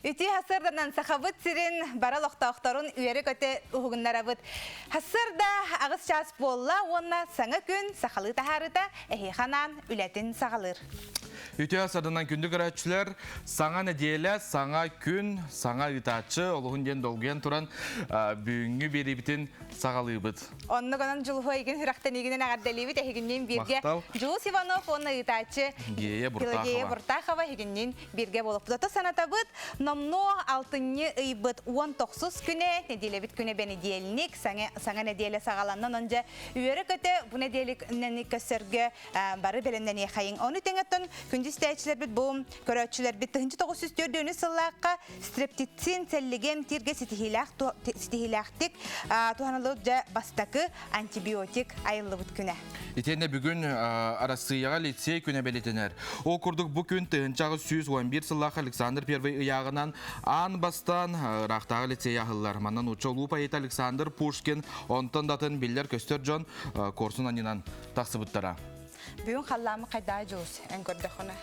Үтүө сарсыарданан Сахабыт сирин бары олохтоохторун үөрэ-көтө уһугуннарабыт. Сарсыарда аҕыс чаас буолла уонна саҥа күн сахалыы таһаарыыта эһиэхэ анаан үлэтин саҕалыыр. Үтүө сарсыарданан күндү көрөөччүлэр, саҥа нэдиэлэ, саҥа күн, саҥа ыытааччы олуһун диэн долгуйан туран бүгүҥҥү биэриибитин саҕалыыбыт. Оннук онон Дьулуһу эйигин сүрэхтэниигинэн эҕэрдэлиибит эһигинниин бииргэ Махтал. Дьулус Иванов уонна ыытааччы Гея Пелагея Буртахова. Буртахова эһигинниин бииргэ буолуохпут. Ото санатабыт, номнуо алтынньы ыйбыт 19 күнэ, нэдиэлэбит күнэ бэнидиэлник, саҥа, саҥа нэдиэлэ саҕаланна. Онон дьэ үөрэ-көтө бу нэдиэлэни көрсөргө бары бэлэмнэниэхэйиҥ. Ону тэҥэттэн күндү истээччилэрбит бу көрөөччүлэрбит 1904 сыллаахха стрептицин сэллиги эмтииргэ ситиһиилээх ситиһиилээхтик туһаныллыбыт дьэ бастакы антибиотик айыллыбыт күнэ. Итиэннэ бүгүн Арассыыйаҕа лицей күнэ бэлиэтэнэр. Ол курдук бу күн 1811 сыллаах Александр I ыйааҕынан аан бастаан ыраахтааҕы лицей аһыллар. Манна нуучча улуу поэта Александр Пушкин, онтон да атын биллэр-көстөр дьон куорсун анньынан тахсыбыттара. Бүгүн халлаамы хайдаа дьулус эн көрдөххүнэ?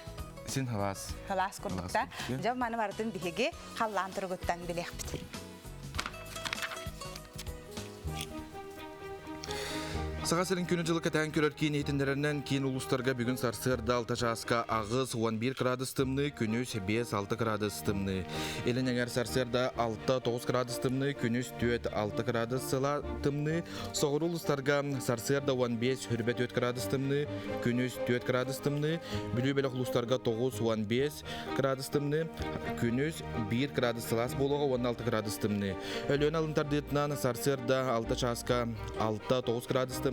Син халаас. Халаас курдукта. Дьэ маны барытын биһиги халлаан туругуттан билиэхпит. Саха сирин күнү-дьылы кэтээн көрөр киин иһитиннэрэринэн киин улуустарга бүгүн сарсыарда 6 чааска 8-11 градус тымныы, күнүс 5-6 градус тымныы. Илин эҥэр сарсыарда 6-9 градус тымныы, күнүс 4-6 градус сыла тымныы. Соҕуруу улуустарга сарсыарда 15 хүрбэ 4 градус тымныы, күнүс 4 градус тымныы. Бүлүү бөлөх улуустарга 9-15 градус тымныы, күнүс 1 градус сылаас буолуоҕа уонна 6 градус тымныы. Өлүөнэ алын тардыытынан сарсыарда 6 чааска 6-9 градус тымныы,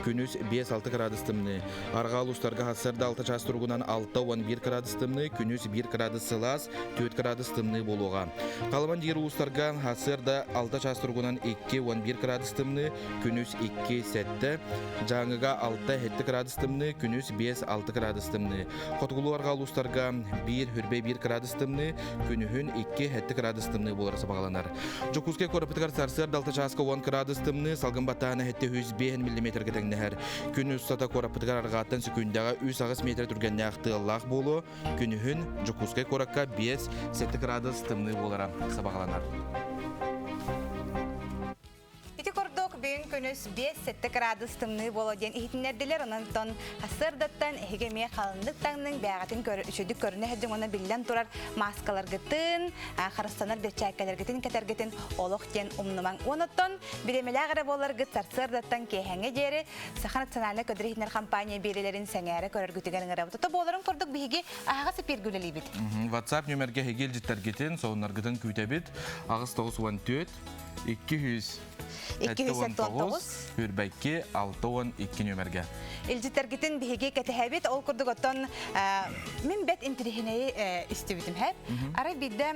күнүс 5-6 градус тымныы. Арҕаа улуустарга сарсыарда 6 чаас туругунан 6-11 градус тымныы, күнүс 1 градус сылаас, 4 градус тымныы буолуоҕа. Халыман диир улуустарга сарсыарда 6 чаас туругунан 2-11 градус тымныы, күнүс 2-7, Дьааҥыга 6-7 градус тымныы, күнүс 5-6 градус тымныы. Хотугулуу арҕаа улуустарга 1 хүрбэ 1 градус тымныы, күнүһүн 2-7 градус тымныы буолара сабаҕаланар. Дьокуускай куораппытыгар сарсыарда 6 чааска 10 градус тымныы, салгын баттааһына 705 миллиметргэ тэҥнэһэр. Күн устата куораппытыгар арҕааттан сөкүүндэҕэ 3-8 метр түргэннээх тыаллаах буолуо. Күнүһүн Дьокуускай куоракка 5-7 градус тымныы буолара сабаҕаланар. Ити курдук бүгүн күнүс 5-7 градус тымныы буолуо диэн иһитиннэрдилэр. Онон сарсыардаттан эһиги эмиэ халыннык таҥныҥ, бэйэҕитин үчүгдүк көрүнэ сылдьыҥ уонна биллэн турар мааскаларгытын, харыстанар бэрчээккэлэргитин кэтэргитин олох диэн умнумаҥ. Онон бириэмэлээх эрэ буоларгыт сарсыардаттан киэһэҥҥэ диэри Саха национальнай көдүр иһитиннэр компания биэриилэрин сэҥээрэ көрөргүтүгэр ыҥырабыт. Ото буоларын курдук биһиги аһаҕас эпииргэ үлэлиибит. WhatsApp нүмергэ эһиги илдьиттэргитин, сонуннаргытын күүтэбит. 894 200 279 Хүрбэкки 62 нүөмэргэ. Илдьиттэргитин биһиги кэтэһэбит. Ол курдук оттон мин бэт интириһинэйи истибитим хэп. Арай биирдэ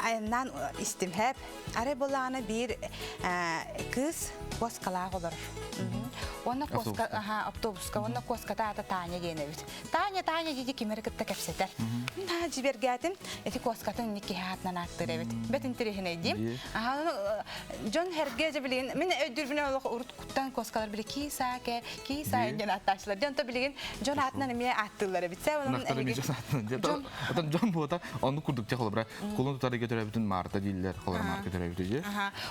айаннаан истим хэп. Арай булаана биир кыыс куоскалаах олорор. Уонна куоска, аха, автобуска, уонна куоската аата Таня диэн эбит. Таня, Таня диди кимэри кытта кэпсэтэр. Наһаа дьибэргээтим. Ити куоскатын инник киһи аатынан ааттыыр эбит. Бэт интэриэһинэй диим. Аха, дьон хэргэ дьэ билигин мин өйдүүрбүнэн олох урут куттан куоскалар били кии сааке, кии саа диэн ааттааччылар. Дьон то билигин дьон аатынан эмиэ ааттыыллар эбит. Сэ онон эһиги дьон Отон дьон буота оннук курдук те холобура кулун тутарыга төрөөбүтүн Марта дииллэр, холобура Марка төрөөбүтү дии.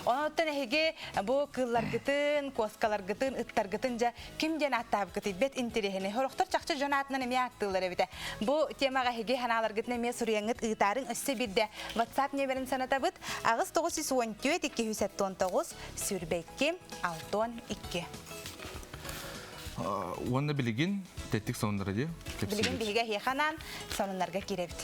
Онон эһиги бу кыылларгытын, куоскаларгытын, ыттаргытын дьэ Ким диэн ааттаабыккытый бэт интэриэһинэй. Сорохтор чахчы дьон аатынан эмиэ ааттыыллар эбитэ. Бу темаҕа эһиги санааларгытын эмиэ суруйаҥҥыт ыытаарыҥ өссө биирдэ WhatsApp нүөмэрин санатабыт 8 914 279 22 62. Уонна билигин тэттик сонуннара дии. Билигин биһиги эһиэхэ анаан сонуннарга киирэбит.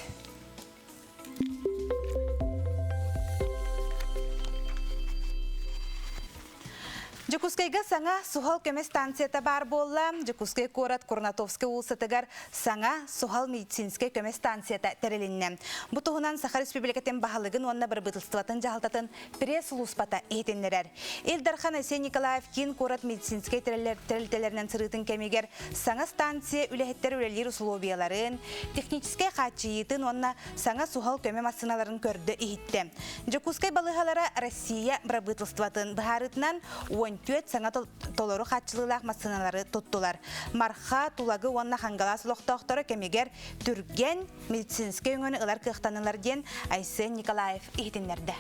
Дьокуускайга саҥа суһал көмө станцията баар буолла. Дьокуускай куорат Курнатовскай уулуссатыгар саҥа суһал медицинскэй көмө станцията тэрилиннэ. Бу туһунан Саха Республикатын баһылыгын уонна бырабыыталыстыбатын дьаһалтатын пресс-сулууспата иһитиннэрэр. Ил Дархан Айсен Николаев киин куорат медицинскэй тэрилтэлэринэн сырыытын кэмигэр саҥа станция үлэһиттэр үлэлиир усулуобуйаларын, техническэй хааччыйыытын уонна саҥа суһал көмө массыыналарын көрдө-иһиттэ. Дьокуускай балыыһалара Россия бырабыыталыстыбатын быһаарыытынан 14. 14 саҥа толору хааччылыылаах массыыналары туттулар. Марха, Тулагы уонна Хангалаас олохтоохторо кэмигэр түргэн медицинскэй өҥөнү ылар кыахтанылар диэн Айсен Николаев иһитиннэрдэ.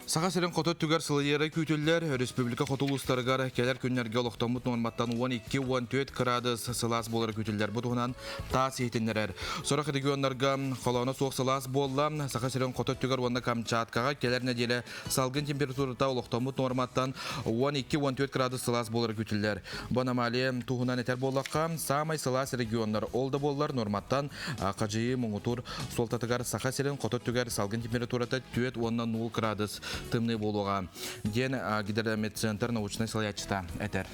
Саха сирин хоту өттүгэр сылыйара күүтүллэр. Республика хоту улуустарыгар кэлэр күннэргэ олохтоммут нуорматтан 12-14 кыраадыс сылаас буолара күүтүллэр. Бу туһунан ТАСС иһитиннэрэр. Сорох регионнарга холооно суох сылаас буолла. Саха сирин хоту өттүгэр уонна Камчаткаҕа кэлэр нэдиэлэ салгын температурата олохтоммут нуорматтан 12-14 градус сылаас буолара күүтүллэр. Бу аномалия туһунан этэр буоллахха, саамай сылаас регионнар ол да буоллар нуорматтан хадьыйыы муҥутуур суолтатыгар Саха сирин хоту өттүгэр салгын температурата 4 уонна 0 градус тымныы буолуоҕа, диэн Гидромедцентр научнай салайааччыта этэр.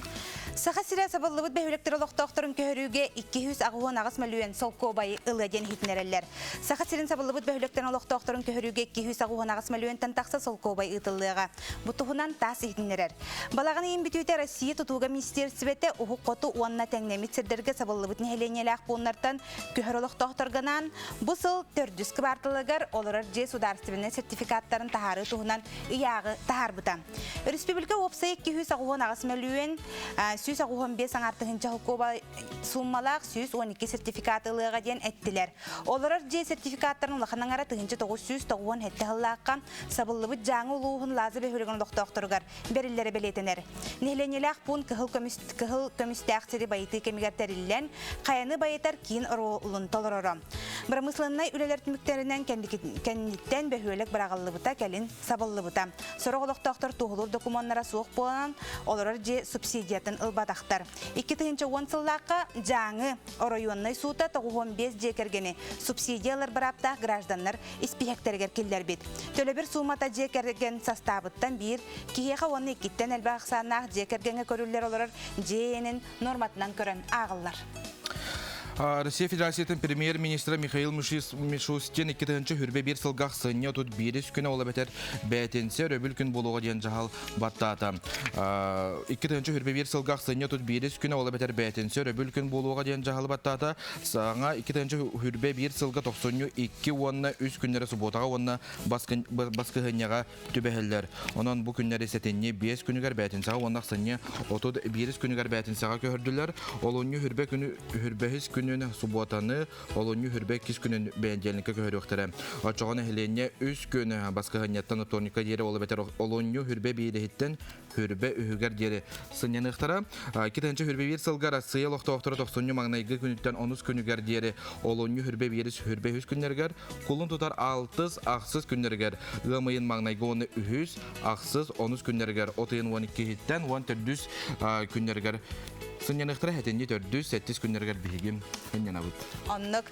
Саха сирэ сабыллыбыт бөһүөлэктэр олохтоохторун көһөрүүгэ 288 мөлүйүөн солкуобайы ылыа диэн иһитиннэрэллэр. Саха сирин сабыллыбыт бөһүөлэктэн олохтоохторун көһөрүүгэ 288 мөлүйүөнтэн тахса солкуобай ыытыллыаҕа. Бу туһунан ТАСС иһитиннэрэр. Балаҕан ыйын бүтүүтэ Россия тутууга министиэристибэтэ Уһук Хоту уонна тэҥнэммит сирдэргэ сабыллыбыт нэһилиэнньэлээх пууннартан көһөр олохтоохторго анаан бу сыл төрдүс кыбаарталыгар олорор дьиэ судаарыстыбаннай сертификаттарын таһаарыы туһунан ыйааҕы таһаарбыта. Өрөспүүбүлүкэ уопсайа 288 мөлүйүөн 185 аҥаар тыһыынча холкуоба сууммалаах 112 сертификат ылыаҕа диэн эттилэр. Олорор дьиэ сертификаттарын улахан аҥара 1997 сыллаахха сабыллыбыт Дьааҥы улууһун Лаза бөһүөлэгин олохтоохторугар бэриллэрэ бэлиэтэнэр. Нэһилиэнньэлээх пуун кыһыл, көмүс, кыһыл көмүстээх сири байытыы кэмигэр тэриллэн, хайаны байытар киин оруолун толороро. Бырамыысыланнай үлэлэр түмүктэринэн кэнниттэн бөһүөлэк быраҕыллыбыта, кэлин сабыллыбыта. Сорох олохтоохтор туоһулуур докумуоннара суох буолан, олорор дьиэ субсидиятын ылбатахтар. 2010 сыллаахха Дьааҥы оройуоннай суута 95 дьиэ кэргэни субсидия ылар бырааптаах гражданнар испииһэктэригэр киллэрбит. Төлөбүр суумата дьиэ кэргэн састаабыттан биир киһиэхэ уонна иккиттэн элбэх ахсааннаах дьиэ кэргэҥҥэ көрүллэр олорор дьиэ иэнин нуорматынан көрөн ааҕыллар. Россия Федерациятын премьер-министрэ Михаил Мишустин 2021 сылга ахсынньы 31 күнэ ол эбэтэр бээтинсэ өрөбүл күн буолуоҕа диэн дьаһал баттаата. 2021 сылга ахсынньы 31 күнэ ол эбэтэр бээтинсэ өрөбүл күн буолуоҕа диэн дьаһалы баттаата. Саҥа 2021 сылга тохсунньу 2 уонна 3 күннэрэ субуотаҕа уонна баскыһынньаҕа түбэһэллэр. Онон бу күннэри сэтинньи 5 күнүгэр бээтинсэҕэ уонна ахсынньы 31 күнүгэр бээтинсэҕэ көһөрдүлэр. Олунньу хүрбэ күнү хүрбэһис күнүн субуотаны, олунньу хүрбэ иккис күнүн бэнидиэнньиккэ көһөрүөхтэрэ. Оччоҕо нэһилиэнньэ үс күн баскыһынньаттан вторникка диэри ол эбэтэр олунньу хүрбэ биириһиттэн хүрбэ үһүгэр диэри сынньаныахтара. Китанча хүрбэ биир сылга Россия олохтоохторо тохсунньу маҥнайгы күнүттэн онус күнүгэр диэри олунньу хүрбэ биирис хүрбэ үһүс күннэригэр кулун тутар алтыс ахсыс күннэригэр ыам ыйын маҥнайгы уонна үһүс ахсыс онус күннэригэр от ыйын уон иккиһиттэн уон төрдүс күннэригэр сынньаныахтара сэтинньи төрдүс сэттис күннэригэр биһиги сынньанабыт. Оннук.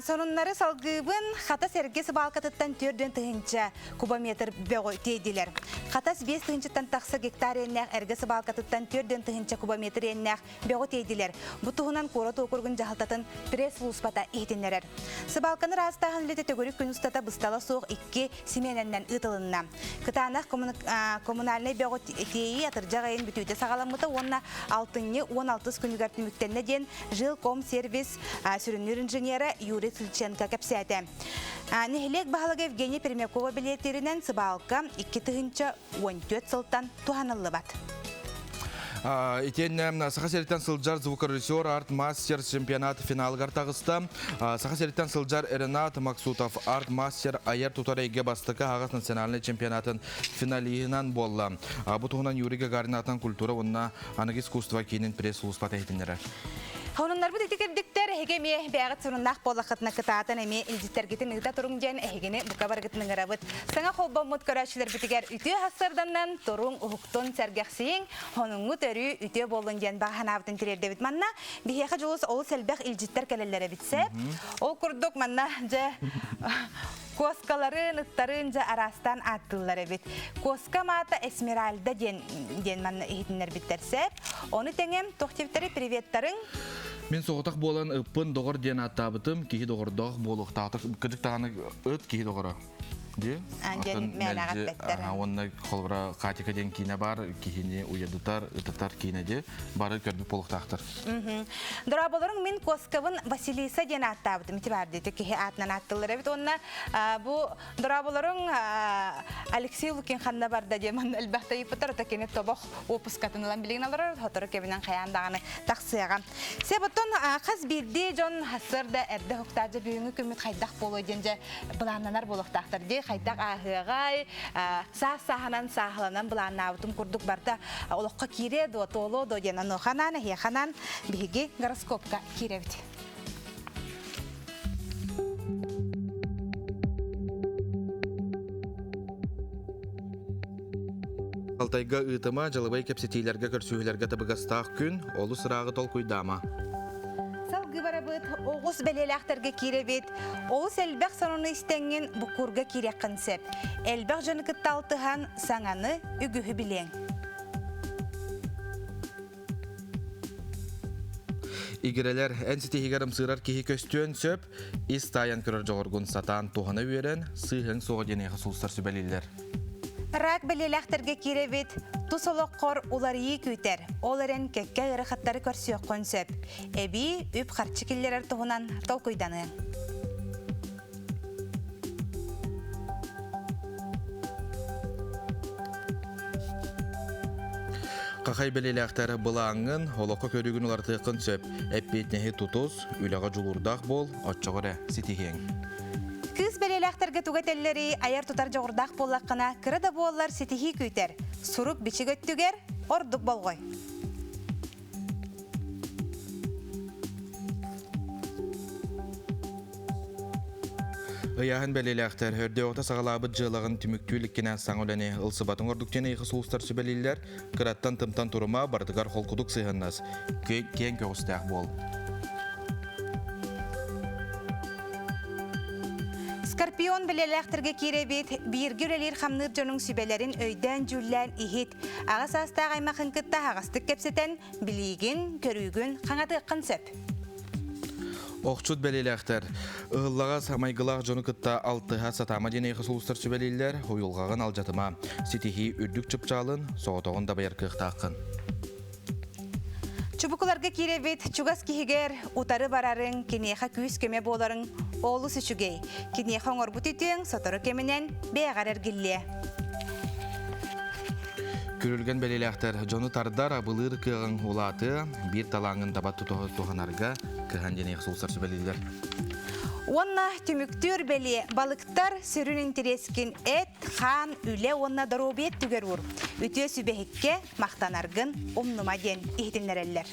Сонуннары салгыыбын Хатас эргэ сыбаалкатыттан төрдүөн тыһыынча кубометр бөҕү тиэйдилэр. Хатас 5 тыһыынчаттан тахса гектар иэннээх эргэ сыбаалкатыттан 4 тыһыынча кубометр иэннээх бөҕү тиэйдилэр. Бу туһунан куорат уокуругун дьаһалтатын пресс-сулууспата иһитиннэрэр. Сыбаалканы ыраастааһын үлэтэ төгүрүк күн устата быстала суох икки симиэнэннэн ыытылынна. Кытаанах коммунальнай бөҕү тиэйии атырдьах ыйын бүтүүтэ саҕаламмыта уонна алтынньы 16 күнүгэр түмүктэннэ диэн Жилкомсервис сүрүннүүр инженерэ Юрий Сульченко кэпсээтэ. Нэһилиэк баһылыга Евгений Пермякова бэлиэтииринэн сыбаалка 2014 сылтан туһаныллыбат. Итиэннэ Саха сириттэн сылдьар звукорежиссер арт-мастер чемпионат финалыгар таҕыста. Саха сириттэн сылдьар Ренат Максутов арт-мастер айар тутар эйгэ бастакы аһаҕас национальнай чемпионатын финалиһынан буолла. Бу туһунан Юрий Гагарин аатынан культура уонна аныгы искусство киинин пресс-сулууспата иһитиннэрэр. Хонуннарбыт ити кирдиктэр эһиги эмиэ бэйэҕит суруннаах буоллаххытына кытаатан эмиэ илдьиттэргитин ыыта туруҥ диэн эһигини бука барыгытын ыҥырабыт. Саҥа холбоммут көрөөччүлэрбитигэр үтүө сарсыарданан туруҥ, уһуктун, сэргэхсийиҥ, хонуҥҥут өрүү үтүө буоллун диэн баҕа санаабытын тириэрдэбит. Манна биһиэхэ дьулус олус элбэх илдьиттэр кэлэллэр эбит сөп. Ол курдук манна дьэ Куоскаларын, ыттарын дьэ араастаан ааттыыллар эбит. Куоска маата Эсмеральда диэн диэн манна иһитиннэрбиттэр сөп. Ону тэҥэ туох диэбиттэрий приветтарыҥ? Мин соҕотох буолан ыппын доҕор диэн ааттаабытым, киһи доҕордоох буолуохтаах. Кырдьык даҕаны ыт киһи доҕоро. Ди. Диэн мээнэҕэ эппэттэр. Уонна холобура Катика диэн киинэ бар, киһини уйадытар, ытатар киинэ ди. Бары көрбүт буолуохтаахтар. Дорооболоруҥ мин куоскабын Василиса диэн ааттаабытым ити баар диэти киһи аатынан ааттыллар эбит уонна бу дорооболоруҥ Алексей Лукин ханна барда диэн манна элбэхтэ ыйыппыттар ото кини тобох уоппускатын ылан билигин олорор сотору кэминэн хайаан даҕаны тахсыаҕа. Себоттон хас биирдии дьон сарсыарда эрдэ уһуктаат дьэ бүгүҥҥү күммүт хайдах буолуой диэн дьэ былааннанар буолуохтаахтар дии хайдах ааһыаҕай саас сааһынан сааһыланан былааннаабытым курдук барда олоххо киириэ дуо туолуо дуо диэн онуоха анаан эһиэхэ анаан биһиги гороскопка киирэбит. Алтайга ыытыма дьалабай кэпсэтиилэргэ көрсүһүүлэргэ табыгастаах күн, олус ырааҕы толкуйдаама. Салгыы барабыт, оҕус бэлиэлээхтэргэ киирэбит. Олус элбэх сонуну истэҥҥин буккуурга киириэххин сөп. Элбэх дьону кытта алтыһан, саҥаны, үгүһү билиэҥ. Игирэлэр, эн ситиһигэр ымсыырар киһи көстүөн сөп, ис таайан көрөр дьоҕургун сатаан туһана үөрэн, сыыһыҥ суоҕа диэн эйиэхэ сулустар сүбэлииллэр. Рак бэлиэлээхтэргэ киирэбит, тус олоххор уларыйыы күүтэр. Ол эрэн кэккэ ыарахаттары көрсүөххүн сөп. Эбии үп-харчы киллэрэр туһунан толкуйданыаҥ. Хахай бэлиэлээхтэр былааҥҥын, олоххо көрүүгүн уларытыаххын сөп. Эппиэтинэһи тутус, үлэҕэ дьулуурдаах буол, оччоҕо эрэ ситиһиэҥ. Кыыс бэлиэлээхтэргэ тугу этэллэрий, айар-тутар дьоҕурдаах буоллаххына, кыра да буоллар ситиһии күүтэр. Сурук-бичик өттүгэр ордук болҕой. Ыйааһын бэлиэлээхтэр өрдөөҕүтэ саҕалаабыт дьыалаҕын түмүктүү иликкинэ саҥа үлэни ылсыбатыҥ ордук диэн эйиэхэ сулустар сүбэлииллэр. Кыраттан тымтан турума, барытыгар холкутук сыһыаннас, киэҥ көҕүстээх буол. Скорпион бэлиэлээхтэргэ киирэбит, бииргэ үлэлиир хамныыр дьонуҥ сүбэлэрин өйдөөн-дьүүллээн иһит. Аҕа саастаах аймахын кытта аһаҕастык кэпсэтэн, билиигин, көрүүгүн хаҥатыаххын сөп. Охчут бэлиэлээхтэр ыһыллаҕас майгылаах дьону кытта алтыһа сатаама диэн эйиэхэ сулустар сүбэлииллэр, уйулҕаҕын алдьатыма. Ситиһии үрдүк чыпчаалын, соҕотоҕун дабайар кыахтааххын. Чубукуларга киирэбит, чугас киһигэр утары барарыҥ, киниэхэ күүс-көмө буоларыҥ олус үчүгэй. Киниэхэ оҥорбут үтүөҥ сотору кэминэн бэйэҕэр эргиллиэ. Күрүлгэн бэлиэлээхтэр дьону тардар, абылыыр кыаҕыҥ улаатыа, биир талааҥҥын таба туһанарга кыһан диэн сулсар сүбэлииллэр. Уонна түмүктүүр бэлиэ балыктар сүрүн интэриэскин эт, хаан, үлэ уонна доруобуйа өттүгэр уур. Үтүө сүбэһиккэ махтанаргын умнума диэн иһитиннэрэллэр.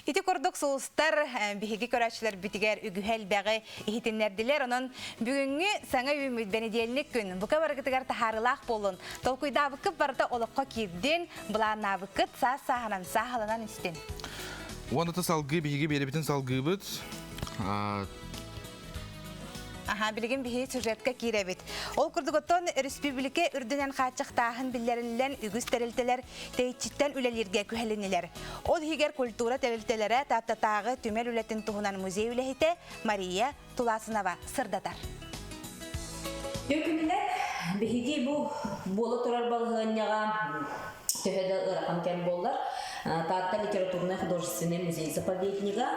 Ити курдук сулустар биһиги көрөөччүлэрбитигэр үгүһэ элбэҕи иһитиннэрдилэр. Онон бүгүҥҥү саҥа үүммүт бэнидиэнньик күн бука барыгытыгар таһаарыылаах буоллун. Толкуйдаабыккыт барыта олоххо киирдин, былааннаабыккыт саас сааһынан сааһыланан истин. Уонна салгыы биһиги биэрэбитин салгыыбыт. Аха, билигин биһи сюжетка киирэбит. Ол курдук оттон республика үрдүнэн хааччахтааһын биллэриллэн үгүс тэрилтэлэр тэйиччиттэн үлэлииргэ күһэлиннилэр. Ол иһигэр культура тэрилтэлэрэ Тааттатааҕы түмэл үлэтин туһунан музей үлэһитэ Мария Туласынова сырдатар. Күнүнэн биһиги бу буола турар балаһыанньаҕа төһө да ыарахан кэм буоллар, Таатта литературнай художественнай музей заповеднига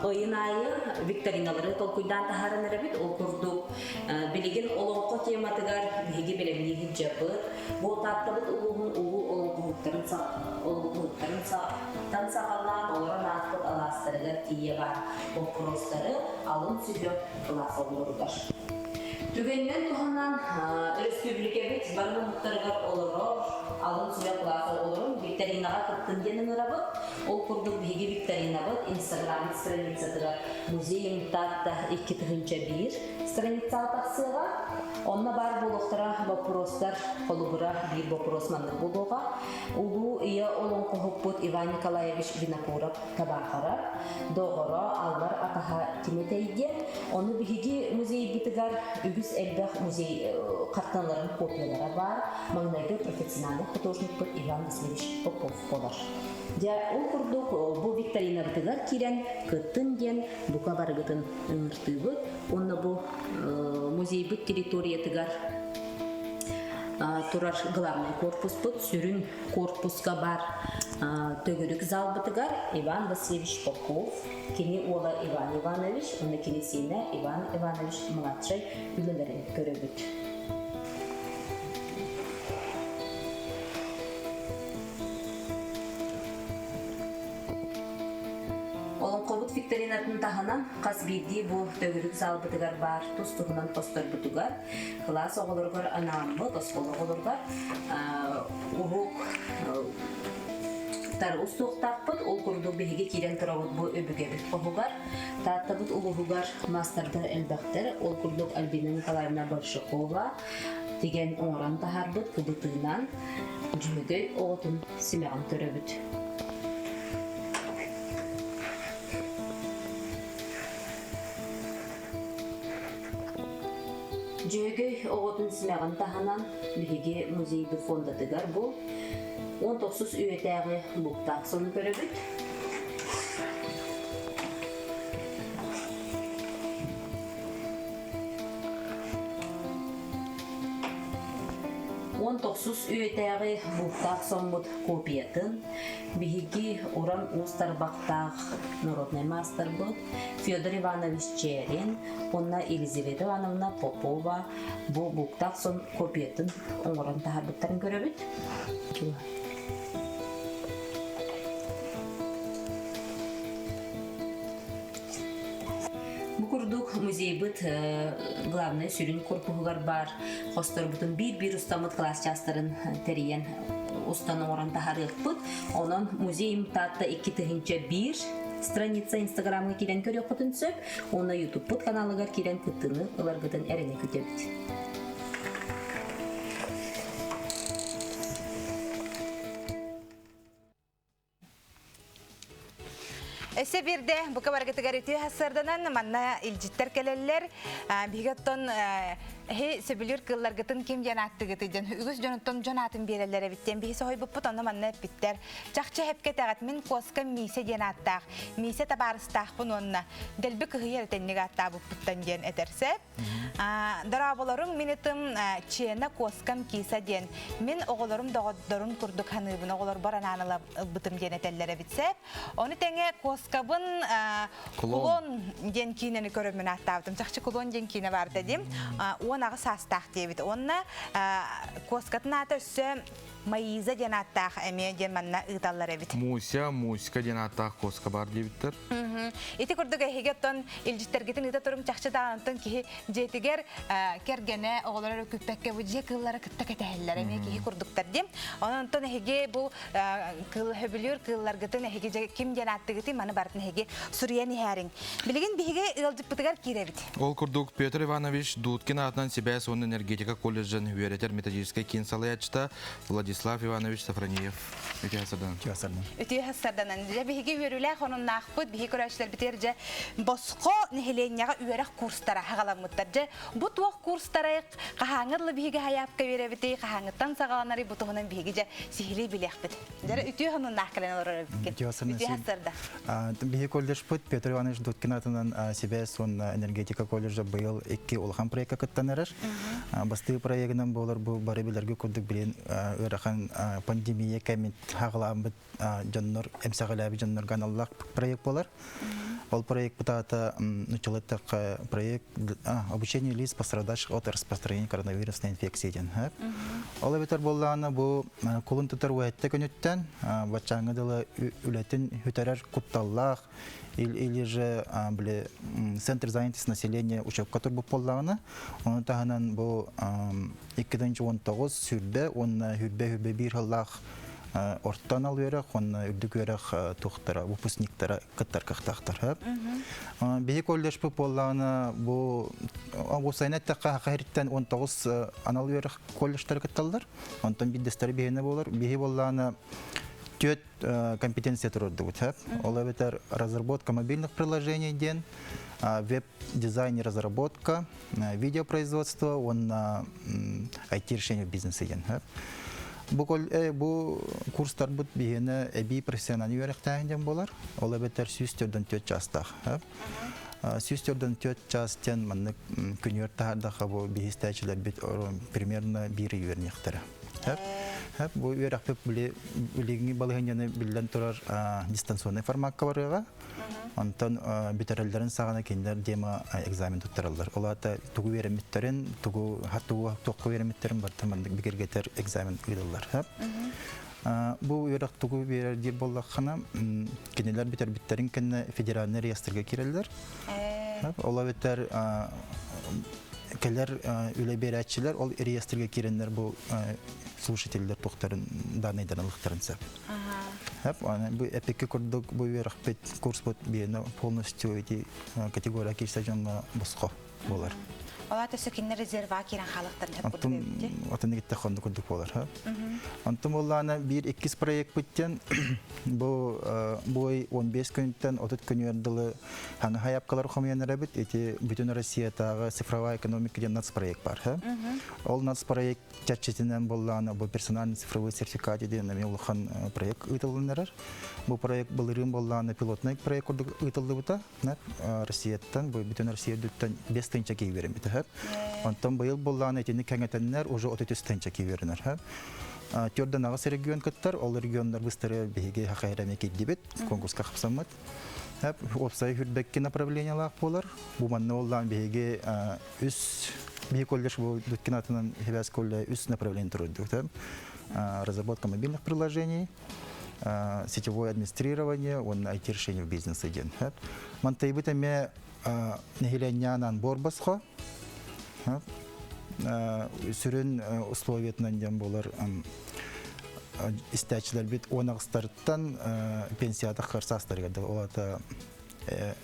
ыйын аайы викториналары толкуйдаан таһааран эрэбит. Ол курдук билигин олоҥхо тематыгар биһиги бэлэмнии сылдьабыт. Бу Тааттабыт улууһун улуу олоҥхоһуттарын олоҥхоһуттарын тан саҕалаан олорон ааспыт алаастарыгар тиийэ баар боппуруостары алын сүһүөх кылаас оҕолоругар. Түгэнинэн туһанан, өрөспүүбүлүкэбит бары муннуктарыгар олорор алын сүһүөх кылаас оҕолорун викторинаҕа кыттын диэн ыҥырабыт. Ол курдук биһиги викторинабыт Инстаграм страницатыгар Музей Таатта 2001 страницаҕа тахсыаҕа. Онно баар буолуохтара боппуруостар, холобура, биир боппуруос маннык буолуоҕа. Улуу ийэ олоҥхоһуппут Иван Николаевич Винокуров Табаахара, доҕоро, аллар атаһа ким этэй диэн, ону биһиги музейбытыгар үгүс. Үгүс элбэх музей хартыыналарын копиялара баар. Маҥнайгы профессиональный художникпыт Иван Васильевич Попов буолар. Дьэ, ол курдук бу викторинабытыгар киирэн кыттын диэн бука барыгытын ыҥыртыыбыт. Уонна бу музейбыт территориятыгар турар главный корпуспут сүрүн корпуска бар төгүрүк залбытыгар Иван Васильевич Попов, кини уола Иван Иванович уонна кини сиэнэ Иван Иванович младшай үлэлэрин көрөбүт. Олоҥхобут викторинатын таһынан хас биирдии бу төгүрүк залбытыгар баар тус-туһунан хосторбутугар кылаас оҕолоругар анааммыт оскуола оҕолоругар уһук тар устуохтаахпыт. Ол курдук биһиги киирэн турабыт бу өбүгэбит хоһугар. Тааттабыт улууһугар маастардар элбэхтэр. Ол курдук Альбина Николаевна Большакова тигэн оҥорон таһаарбыт кыбытыынан Дьүһүгэй оҕотун симэҕин көрөбүт. Дьүһүгэй оҕотун симэҕин таһынан биһиги музейбыт фондатыгар бу 19 үйэтээҕи луктаах сону көрөбүт. 19 үйэтээҕи бултаах соммут копиятын биһиги уран уус тарбахтаах народнай маастарбыт Федор Иванович Чээрин уонна Елизавета Ивановна Попова бу бултаах сон копиятын оҥорон таһаарбыттарын көрөбүт. Бу курдук музейбыт главнай сүрүн корпуһугар баар хосторбутун биир-биир устаммыт кылаас чаастарын тэрийэн устан оҥорон таһаарыахпыт. Онон музейым Таатта 2001 страница Инстаграмҥа киирэн көрүөххүтүн сөп. Уонна Ютубпут каналыгар киирэн кыттыыны ыларгытын эрэнэ күтэбит. Өссө биирдэ бука баргытыгар үтүө сарданан манна илдьиттэр кэлэллэр. Биһиги оттон эһи сөбүлүүр кыылларгытын ким диэн ааттыгыты диэн үгүс дьонуттан дьон аатын биэрэллэр эбит диэн биһи соһуйбуппут онно манна эппиттэр. Чахчы эпкэ этэҕит мин куоска Миисэ диэн ааттаах. Миисэ табаарыстаахпын уонна дэлби кыһыйар этэнник ааттаабыппыттан диэн этэр сөп. Дорооболорум мин ытым Чена куоскам киса диэн. Мин оҕолорум доҕотторун курдук ханыыбын, оҕолорбор анаан ылбытым диэн этэллэр эбит сөп. Ону тэҥэ куоскабын Кулон диэн киинэни көрөммүн ааттаабытым. Чахчы Кулон диэн киинэ бар дедим. 18 саастаах диэбит. Онна куоскатын аата өссө Маиза диэн ааттаах эмиэ диэн манна ыыталлар эбит. Муся, Муська диэн ааттаах куоска бар диэбиттэр. Ити курдук эһиги оттон илдьиттэргитин ыыта турум чахчы даҕанытын киһи дьиэтигэр кэргэнэ оҕолоро күппэккэ бу дьиэ кыыллара кытта кэтэһэллэр эмиэ киһи курдуктар диэн. Онон онтон эһиги бу кыыл хөбүлүүр кыылларгытын эһиги ким диэн ааттыгытый маны барытын эһиги суруйан иһээриҥ. Билигин биһиги ыалдьыппытыгар киирэбит. Ол курдук Петр Иванович Дудкин аатынан сибээс уонна энергетика колледжын үөрэтэр методическай киин салайааччыта Владислав Иванович Сафронеев. Үтүө сарданан. Үтүө сарданан. Үтүө сарданан. Дьэ биһиги үөрүүлээх онуннаахпыт, биһи көрөөччүлэрбитигэр дьэ босхо нэһилиэнньэҕэ үөрэх курстара хаҕаламмыттар. Дьэ бу туох курстарай хаһааҥҥы дылы биһиги хайаапка үөрэбитий, хаһааҥҥыттан саҕаланарый бу туһунан биһиги дьэ сиһилии билиэхпит. Дьэ үтүө сонуннаах кэлэн олорор эбиккин. Үтүө Үтүө сарда. Биһи колледжпыт Петр Иванович Дудкин атынан сибээс уонна энергетика колледжа быйыл икки улахан проекка кыттан эрэр. Бастыы проегынан буолар бу бары билэргэ курдук билин ыарахан пандемия кэмин хаҕылаабыт дьоннор эмсэҕэлээбит дьоннорго аналлаах проект буолар. Ол проект бутаата нуччалыттахха проект обучение лиц пострадавших от распространения коронавирусной инфекции диэн. Ол эбэтэр буоллаҕына бу кулун тутар уһэтте күнүттэн баччааҥҥа дылы үлэтин бүтэрэр кутталлаах или же били центр занятости населения учебка турбут буоллаҕына ону таһынан бу 2019 сүрбэ уонна хүрбэ биир сыллаах орто анал үөрэх уонна үрдүк үөрэх туохтара выпускниктара кыттар кыахтаахтар. Биһи колледжпыт буоллаҕына бу уопсайынан эттэххэ саха сириттэн 19 анал үөрэх колледжтары кытталлар. Онтон биирдэстэрэ биһиэнэ буолар. Биһи буоллаҕына Түөрт компетенция турардыбыт. Ол эбэтэр разработка мобильных приложений диэн, веб-дизайн и разработка, видеопроизводство уонна IT-решение в бизнесе диэн. Бу, бу курстарбыт биһиэнэ эбии профессиональный үөрэхтээһин диэн буолар. Ол эбэтэр 144 чаастаах. 144 час диэн маннык күнүөр таһаардаха бу биһистээчилэрбит примерно биир үөрниэхтэрэ. Бу үөрэхпит билиҥҥи балаһыанньаны биллэн турар дистанционный формакка барыаҕа. Онтон бүтэрэллэрин саҕана кинилэр демо экзамен туттараллар. Ол аата тугу үөрэммиттэрин, тугу тугу туохха үөрэммиттэрин барыта маннык бигэргэтэр экзамен ыытыллар. Бу үөрэх тугу биэрэр диир буоллаххына, кинилэр бүтэрбиттэрин кэннэ федеральный реестрга киирэллэр. Ол эбэтэр кэлэр үлэ биэрээччилэр ол реестргэ киирэннэр бу слушателлэр туохтарын данныйдарын ылыхтарын сөп. Бу эпикки курдук бу үөрэхпит курспут биэни полностью эти категория киирсэ дьоҥҥо босхо буолар. Ола төсө кинилэр резерва киирэн хаалыктарын хөп курдук эбитти. Атын гитте хонду курдук буолар. Онтон буоллаана биир иккис проектпыттан бу бу 15 күнтэн 30 күнүгэр дылы Ханы хайапкалар хомуйан эрэбит, ити бүтүн Россиятааҕы цифровая экономика диэн нацпроект бар. Ол нацпроект чэрчитинэн буоллаана бу персональный цифровой сертификат диэн эмиэ улахан проект ыытыллан эрэр. Бу проект былырыын буоллаана пилотный проект курдук ыытыллыбыта. Россияттан, бу бүтүн Россия үрдүттэн 5 тыһыынча киһи үөрэммитэ. Онтон быйыл буоллаана итини кэҥэтэннэр уже 33 тыһыынча киһи үөрэнэр. Төрдөн аҕыс регион кыттар, ол регионнар быстары биһиги хахайрами кирдибит, конкурска хапсаммыт. Уопсай хүрбэкки направлениялаах буолар. Бу манна оллаан биһиги үс биһи колледж бу Дудкин атынан Хебяс колледж үс направление турдук. Разработка мобильных приложений, сетевое администрирование, уонна IT-решение в бизнесе диэн. Мантайбыт эмиэ нэһилиэнньээнэн буор босхо. Сүрүн условиятынан диэн буолар истээччилэрбит уон аҕыстарыттан пенсията саастарыгар дылы, ол аата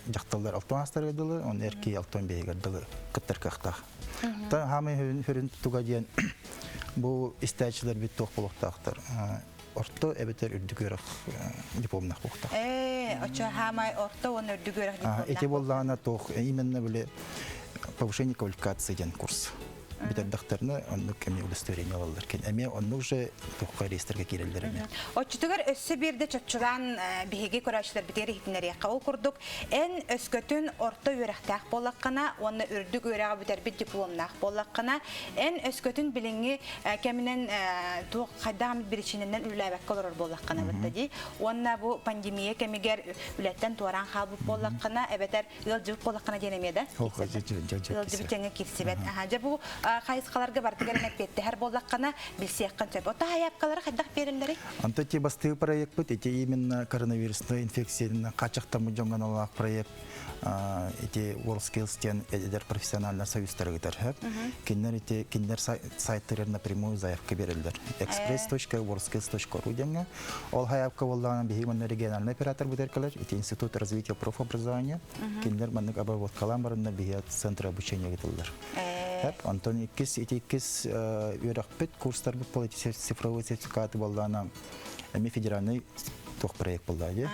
дьахталлар алтан аастарыгар дылы, он эр киһи алтан биэһигэр дылы кыттар кыахтаах. Та хаамай хүрүн туга диэн бу истээччилэрбит туох буолуохтаахтар орто эбэтэр үрдүк үөрэх дипломнаах буолуохтаах. Ээ, очо хаамай орто уонна үрдүк үөрэх дипломнаах. Ити буоллаҕына туох именно били повышение квалификации диэн курс. Бүтэрдэхтэринэ оннук эмиэ удостоверение ылаллар. Эмиэ оннук же туохха реестргэ киирэллэр эмиэ. Оччотугар өссө биирдэ чопчулаан биһиги көрөөччүлэрбитигэр иһитиннэриэххэ. Ол курдук, эн өскөтүн орто үөрэхтээх буоллаххына уонна үрдүк үөрэҕи бүтэрбит дипломнаах буоллаххына, эн өскөтүн билиҥҥи кэминэн туох хайдах эмит биричиинэнэн үлэлээбэккэ олорор буоллаххына бытта дии. Уонна бу пандемия кэмигэр үлэттэн туораан хаалбыт буоллаххына, эбэтэр ыалдьыбыт буоллаххына диэн эмиэ да ыалдьыбыт дьэҥҥэ киирсибэт. Дьэ бу хайысхаларга барытыгар эппиэттэһэр буоллаххына билсиэххин сөп. Оттон хайаапкалары хайдах биэрэллэрий? Онто ити бастыы проектпыт ити именно коронавирусной инфекцияны хааччахтаммыт дьоҥҥо аналлаах проект ити WorldSkills диэн эдэр профессиональнай союзтары ыытар. Кинилэр ити кинилэр сайттарыгар напрямую заявка береллер. express.worldskills.ru диэҥҥэ. Ол хайаапка буоллаҕына биһиги манна региональный оператор бутыркалар, ити Институт развития профобразования, кинилэр маннык обработкалаан бараннар биһиги центр обучения ыытыллар. Онтон иккис ити иккис үөрэхпит курстарбыт цифровой сертификаты буоллаҕына эмиэ федеральный туох проект буолла дии.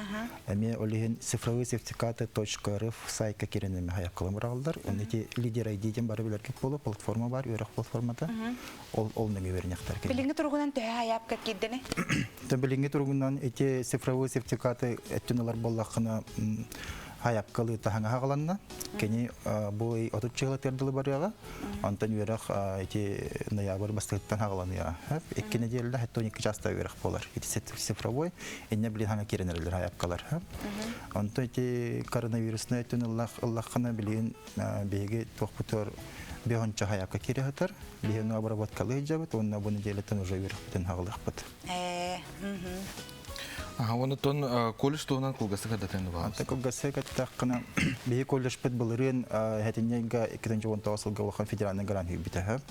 Эмиэ ол иһин цифровые сертификаты .рф сайтка киирэн эмиэ хайаккалан быраҕаллар. Онно ити лидер ID диэн бары билэргит буолуо, платформа бар, үөрэх платформата. Ол ол нөҥүө үөрэниэхтэр кини. Билиҥҥи туругунан төһө хайаапка киирдэни? Билиҥҥи туругунан ити цифровой сертификаты өттүн ылар буоллаххына хайапкалыы таһаҥа хаҕаланна. Кини бу ый 30 чыгыла тырдылы барыаҕа. Онтон үөрэх ити ноябрь бастыгыттан хаҕаланыаҕа. Икки неделя хэтте 12 часта үөрэх буолар. Ити цифровой инне билин хаҥа киирэн эрэллэр хайапкалар. Онтон ити коронавирусный өттүн ыллаххына билигин биһиги туохпутугар бехонча хайапка киирэ сытар. Биһиги обработкалыы сылдьабыт уонна бу неделяттан уже үөрэхпитин хаҕалыахпыт. Онтон колледж туһунан кылгастык кадатын Anta кылгастык эттэххинэ, биһи колледжпыт былырыын хэтинньэйгэ 2019 сылга улахан федеральный грант үбүтэ.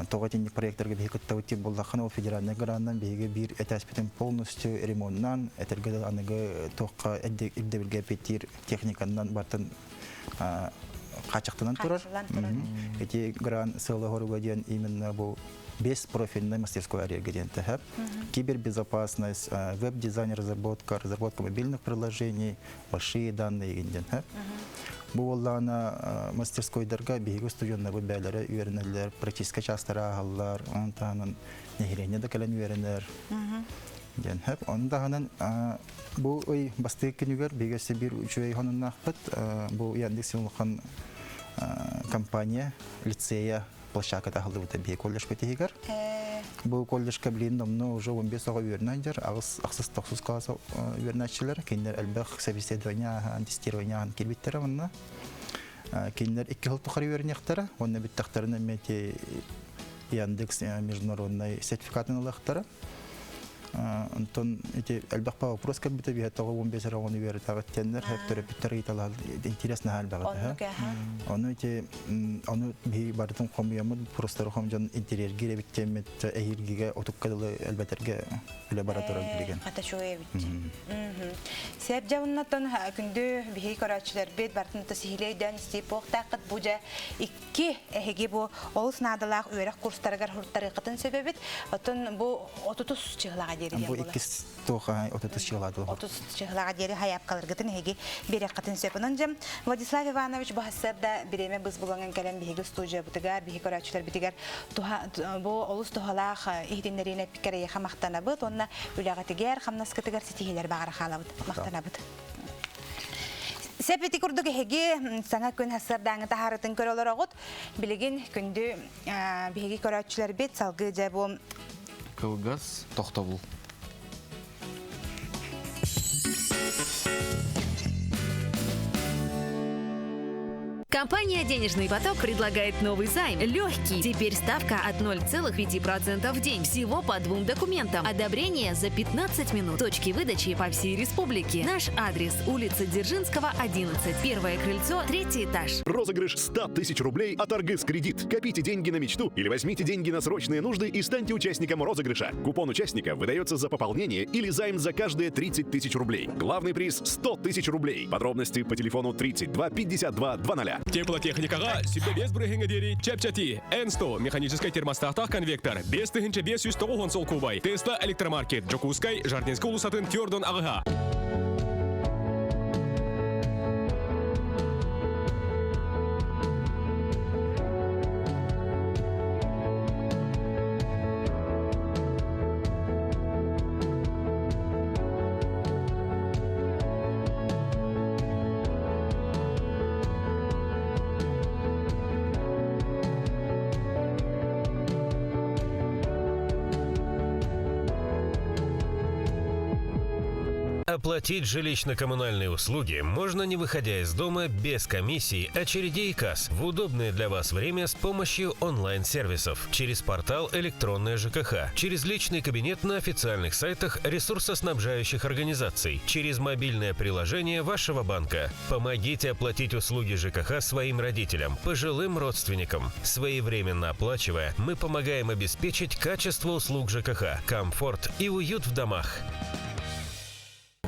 Тоҕо итинник проекттарга биһи кыттабыт диир буоллаххына, ол федеральный гранынан биһиги биир этээспитин полностью ремонтнаан, этэргэ аныгы туохха ирдэбилгэ эппиэттиир техниканан бартын хааччахтанан турар. Ити грант сыала-соруга диэн именно бу без профильной мастерской арыйарга диэн тэһэ. Кибербезопасность, веб-дизайн, разработка, разработка мобильных приложений, большие данные диэн. Бу буоллаҕына мастерскойдарга биһиги студеннарбыт бээлэрэ үөрэнэллэр, практическай чаастары ааһаллар, онон таһынан нэһилиэнньэ да кэлэн үөрэнэр диэн. Ону таһынан бу ый бастакы күнүгэр биһиги өссө биир үчүгэй сонуннаахпыт. Бу Яндекс улахан компания лицея площадката аһыллыбыта биһиги колледжпыт иһигэр. Бу колледжка билигин номнуо уже 15 оҕо үөрэнэн дьар, аҕыс ахсыс тохсус класс үөрэнээччилэр. Кинилэр элбэх собеседование ааһан, тестирование ааһан киирбиттэрэ уонна кинилэр икки сыл тухары үөрэниэхтэрэ уонна бүттэхтэринэ эмиэ ити Яндекс международный сертификатын ылыахтара. Онтон ити элбэх вопрос кэлбитэ биһэ тоҕо 15 эрэ оҕону үөрэтээҕит диэннэр төрөппүттэр ыйыталаһал интерес наһаа элбэх этэ. Ону ити ону биһи барытын хомуйаммыт вопростары хомдьон интерьергир эбит диэммит эһиилгигэ отукка дылы элбэтэргэ үлэ бара турар билигин. Хата чугай эбит. Сеп дьабыннаттан күндү биһи көрөөччүлэрбит барытын сиһилиэйдэн истип буохтааххыт бу дьэ Ки эһиги бу олус наадалаах үөрэх курстарыгар хуруттарыаххытын сөп эбит. Оттон бу отутус чыһылаҕа диэри диэн Бу иккис туох отутус чыһыла дуо? Отус чыһылаҕа диэри хайаапкаларгытын эһиги биэриэххитин сөп. Онон дьэ Владислав Иванович бу сарсыарда бириэмэ быс булан кэлэн биһиги студиябытыгар, биһиги көрөөччүлэрбитигэр бу олус туһалаах иһитиннэриини эппиккэр эйиэхэ махтанабыт уонна үлэҕитигэр, хамнаскытыгар ситиһиилэр баҕара хаалабыт. Махтанабыт. Сэп ити курдук эһиги саҥа күн сарсыардааҥы таһаарытын көрө олороҕут. Билигин күндү биһиги көрөөччүлэрбит салгыы дьэ бу Кылгас тохтобул. Компания «Денежный поток» предлагает новый займ. Легкий. Теперь ставка от 0,5% в день. Всего по двум документам. Одобрение за 15 минут. Точки выдачи по всей республике. Наш адрес – улица Дзержинского, 11. Первое крыльцо, третий этаж. Розыгрыш 100 тысяч рублей от Аргыс Кредит. Копите деньги на мечту или возьмите деньги на срочные нужды и станьте участником розыгрыша. Купон участника выдается за пополнение или займ за каждые 30 тысяч рублей. Главный приз – 100 тысяч рублей. Подробности по телефону 32 52 00. Теплотехникаҕа сүбэ бес бырыһыҥа диэри чэпчэтии. N100 механическай термостаттаах конвектор 5590 солкуобай. Тесла электромаркет Дьокуускай Жардинскай уулуссатын түөрдөн аҕыһа. Оплатить жилищно-коммунальные услуги можно не выходя из дома без комиссий, очередей и касс в удобное для вас время с помощью онлайн-сервисов через портал «Электронная ЖКХ», через личный кабинет на официальных сайтах ресурсоснабжающих организаций, через мобильное приложение вашего банка. Помогите оплатить услуги ЖКХ своим родителям, пожилым родственникам. Своевременно оплачивая, мы помогаем обеспечить качество услуг ЖКХ, комфорт и уют в домах.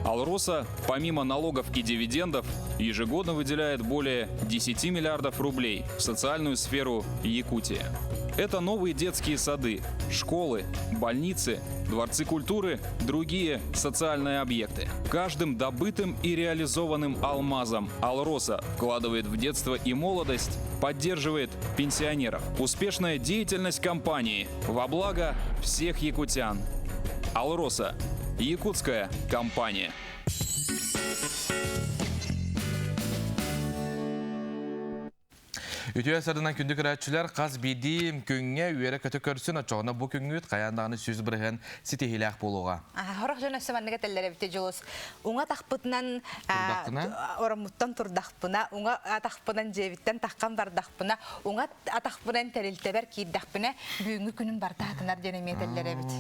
«Алроса», помимо налогов и дивидендов, ежегодно выделяет более 10 миллиардов рублей в социальную сферу Якутии. Это новые детские сады, школы, больницы, дворцы культуры, другие социальные объекты. Каждым добытым и реализованным алмазом «Алроса» вкладывает в детство и молодость, поддерживает пенсионеров. Успешная деятельность компании во благо всех якутян. «Алроса» – якутская компания. Үтүө сарынан күндү көрөөччүлэр хас биирдии күҥҥэ үөрэ-көтө көрсүн, оччоҕуна бу күҥҥүт хайаан даҕаны сүүс бырыһыан ситиһиилээх буолуоҕа. Сорох дьон өссө маннык этэллэр эбит Дьулус. Уҥа атахпытынан ороммуттан турдахпына, уҥа атахпынан дьиэбиттэн таххан бардахпына, уҥа атахпынан тэрилтэбэр киирдэхпинэ, бүгүҥҥү күнүм барыта хатанар диэн эмиэ этэллэр эбит.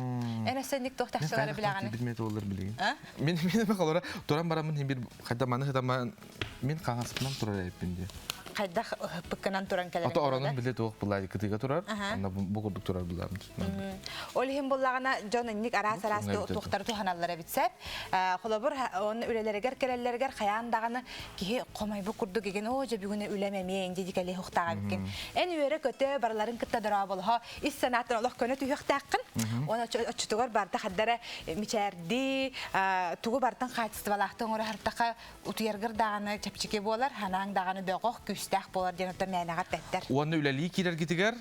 Эн өссө инник туох тахсалары билэҕин? Билмет олар билигин. Мин мин холора туран бараммын бир хайда маны хытама мин хаҥаспынан турар эбиппин диye. хайдах ыһыппыккынан туран кэлэрин. Ото оронун биле туох булаа кытыга турар. Анна бу курдук турар булаа. Ол иһин буллаҕына дьон инник араас-араас туохтары туһаналлар эбит сеп. Холобур, он үлэлэригэр кэлэллэригэр хайаан даҕаны киһи хомойбут курдук игин оо дьэ бүгүнэ үлэм эмиэ инди дикали хуктаҕа эбиккин. Эн үөрэ көтө барыларын кытта дорооболоһо ис санаатын олох көнө түһүөхтээххин. Уон оччотугар барда хардара мичээрдии, тугу бартан хаачыстыбалаахты оҥоро хартаха утуйаргар даҕаны чэпчэки буолар, ханаан даҕаны бөҕөх, күүстээх буолар диэн оттон мээнэҕэ эппэттэр. Уонна үлэлии киирэргитигэр,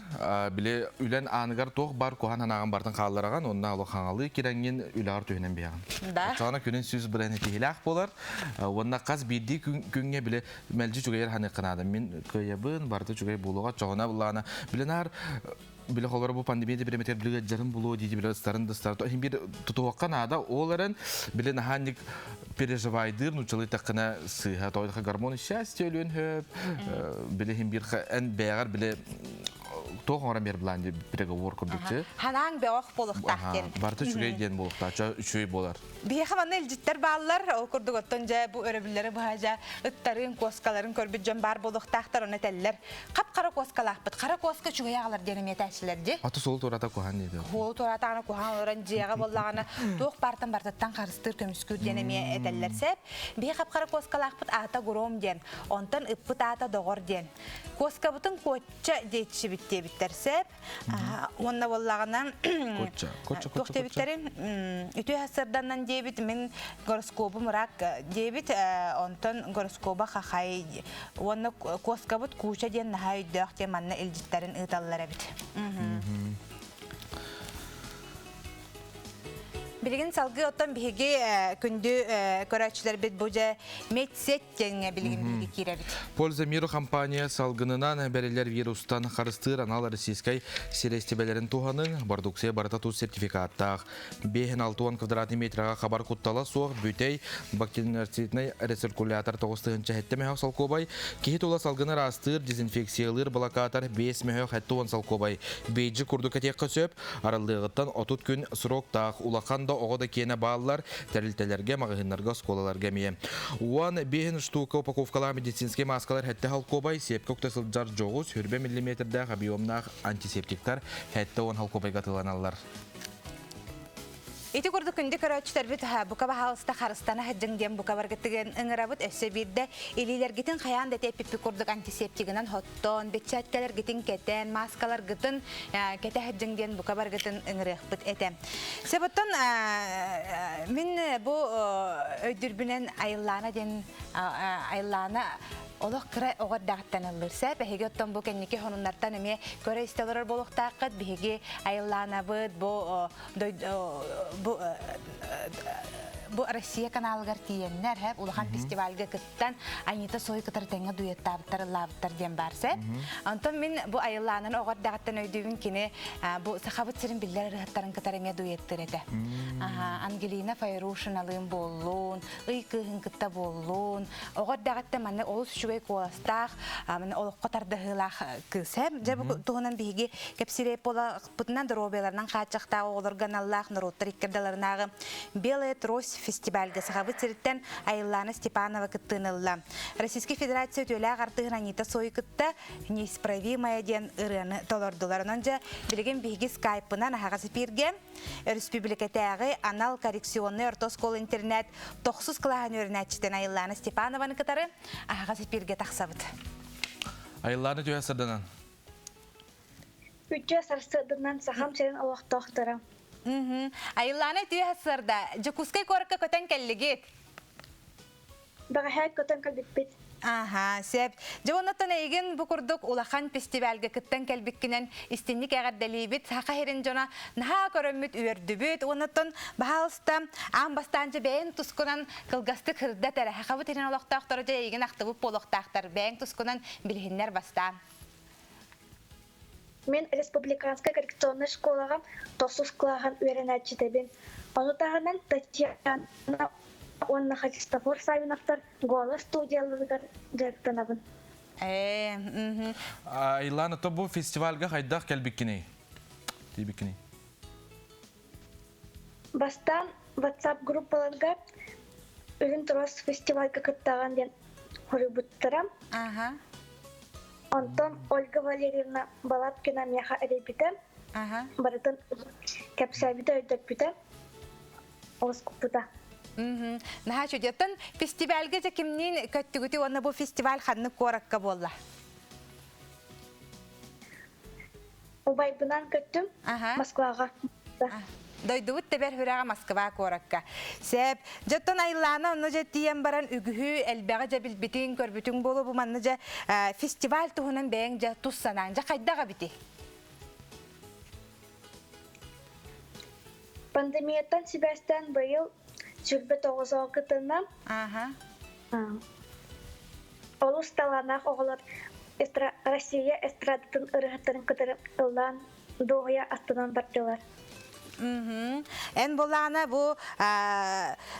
били үлэн ааныгар туох бар куһаан ханаҕын бартын хааллараҕын, уонна олох хаҥалыы кирэҥҥин үлэҕэр түһүнэн биһэҕин. Да. Оччоҕуна күнүн 100% киһилээх буолар. Уонна хас биирдии күҥҥэ били мэлдьи үчүгэйэр ханыахха наада. Мин кыайабын, барыта үчүгэй буолуоҕа. Оччоҕуна былаана билинаар биле холоро бу пандемия биреметер биле жарын булуо дии биле ыстарын да ыстар иһин бир тутуохха наада ол эрэн биле наһаанник переживайдыр нучалый таккына сыыһа тоойха гормон счастья өлүөн хөп биле иһин бир эн бэҕэр биле туох оҥорон биэр былаан переговор курдук Ханаан бөҕөх буолуохтаах диэн. Барыта үчүгэй диэн буолуохтаах, үчүгэй буолар. Биһиэхэ манна илдьиттэр бааллар, ол курдук оттон дьэ бу өрөбүллэри быһа дьэ ыттарын, куоскаларын көрбүт дьон баар буолуохтаахтар, ону этэллэр. Хап-хара куоскалаахпыт, хара куоска үчүгэй аҕалар диэн эмиэ этээччилэр дии. Аты суол туората куһаан диэтэ. Суол туоратаҕына куһаан олорон дьиэҕэ буоллаҕына туох баартан бартыттан харыстыыр, көмүскүүр диэн эмиэ этэллэр сэп. Биһи хап-хара куоскалаахпыт аата Гром диэн, онтон ыппыт аата Доҕор диэн. Куоскабытын Куочча диэччибит диэбиттэр сэп. Уонна буоллаҕына Кочча, кочча, туох диэбиттэрин үтүө сарсыарданнан диэбит мин гороскобум рак диэбит онтон гороскоба хахай уонна куоскабыт кууча диэн наһаа өйдөөх диэн манна илдьиттэрин ыыталлар эбит. Билигин салгыы оттон биһиги күндү көрөөччүлэрбит бу дьэ медсеть диэҥҥэ билигин биһиги киирэбит. Польза миру компания салгынынан бэриллэр вирустан харыстыыр анал российскай сириэстибэлэрин туһаныҥ, бородууксуйа барыта тус сертификаттаах. 5-6 квадратный метраҕа хабар куттала суох бүтэй бактерициднай рециркулятор 9 мөһөх солкуобай, киһи тула салгыны ыраастыыр, дезинфекциялыыр блокатор 5 мөһөх 70 солкуобай. Бейджи курдук этиэххэ сөп, арыллыаҕыттан 30 күн сроктаах улахан да оҕо да киэнэ бааллар, тэрилтэлэргэ, маҕаһыыннарга, оскуолаларга эмиэ. Уон биэһин штука упаковкалаах медицинскэй мааскалар хэттэ холкуобай, сиэпкэ укта сылдьар дьоҕус, хүрбэ миллиметрдээх объемнаах антисептиктар хэттэ уон холкуобайга атыыланаллар. Ити курдук күндү көрөөччүлэрбит бука баһаалыста харыстана сылдьыҥ диэн бука баргытыгын ыҥырабыт өссө биирдэ илиилэргитин хайаан да тэппиппит курдук антисептигынан хоттон, бэчээткэлэргитин кэтэн, мааскаларгытын кэтэ сылдьыҥ диэн бука баргытын ыҥырыахпыт этэ. Себоттон мин бу өйдүрбүнэн Айыллаана диэн Айыллаана олох кыра оҕо эрдэҕиттэн ыллыыр сэп. Эһиги оттон бу кэнники сонуннартан эмиэ көрө-истэ олорор буолуохтааххыт. Биһиги Айыллаанабыт бу бу бу Россия каналыгар тиийэннэр хэп улахан фестивальга кыттан Анита Сой кытары тэҥҥэ дуэттаабыттар ыллаабыттар диэн баар сэп. Онтон мин бу Айыллаанан оҕо эрдэҕиттэн өйдүүбүн кини бу Сахабыт сирин биллэр ырыһыттарын кытары эмиэ дуэттыыр этэ. Ангелина Файрушиналыын буоллун, Ый кыыһын кытта буоллун. Оҕо эрдэҕиттэн манна олус үчүгэй куоластаах, манна олоххо тардыһыылаах кыыс. Дьэ бу туһунан биһиги кэпсиир буолахпытынан доруобуйаларынан хааччахтаах оҕолорго аналлаах норуоттар иккэрдаларынааҕы Белая трость фестивальга Сахабыт сириттэн Айыллаана Степанова кыттыыны ылла. Российскай Федерация үтүөлээх артыыһын Анита Сой кытта «Неисправимая» диэн ырыаны толордулар. Онон дьэ билигин биһиги скайпынан аһаҕас эпииргэ Өрөспүүбүлүкэтээҕи анал коррекционнай орто оскуола-интернат тохсус кылааһын үөрэнээччитин Айыллаана Степанованы кытары аһаҕас эпииргэ тахсабыт. Айыллаана түһэ сырданан. Үтүө сарсыарданан Сахам сирин олохтоохторо. Айыллаана үтүө сарсыарда Дьокуускай куоракка көтөн кэллигит. Бэҕэһээ көтөн кэлбиппит. Аха, сөп. Дьэ оннуттан эйигин бу курдук улахан фестивальга кыттан кэлбиккинэн истинник эҕэрдэлиибит. Саха сирин дьоно наһаа көрөммүт, үөрдүбүт. Оннуттан баһаалыста аан бастаан дьэ бэйэҥ тускунан кылгастык сырдат эрэ. Сахабыт сирин олохтоохторо дьэ эйигин ахтыбыт буолуохтаахтар. Бэйэҥ тускунан билиһиннэр бастаан. Мин республиканскай коррекционнай школаҕа тохсус кылааһын үөрэнээччитэбин. Ону таһынан Татьяна уонна Христофор Савиновтар «Голос» студияларыгар дьарыктанабын. Ээ, Айлана, то бу фестивальга хайдах кэлбиккиний? Тиийбиккиний? Бастаан WhatsApp группаларга Үрүн Трос фестивальга кыттаҕын диэн хоруйбуттара. Ага. Онтон Ольга Валерьевна Балабкина миэхэ эрийбитэ, барытын кэпсээбитэ, өйдөппүтэ, уоскуппута. Наһаа чудеттан фестивальга дьэ кимниин көттүгүтүй уонна бу фестиваль ханнык куоракка буолла? Убайбынан көттүм Москваҕа. Дойдубут тэбэр хүрэҕэ Москва куоракка. Сээп, дьоттон айыллаана онно дьэ тиийэн баран үгүһү элбэҕи дьэ билбитиҥ, көрбүтүҥ буолуо бу манна дьэ фестиваль туһунан бэйэҥ дьэ тус санааҥ дьэ хайдах эбитий? Пандемияттан сибээстээн быйыл 29 оҕо кытынна. Олус талааннаах оҕолор Россия эстрадатын ырыаһыттарын кытары ыллаан дуоһуйа астынан бардылар. Эн булаана бу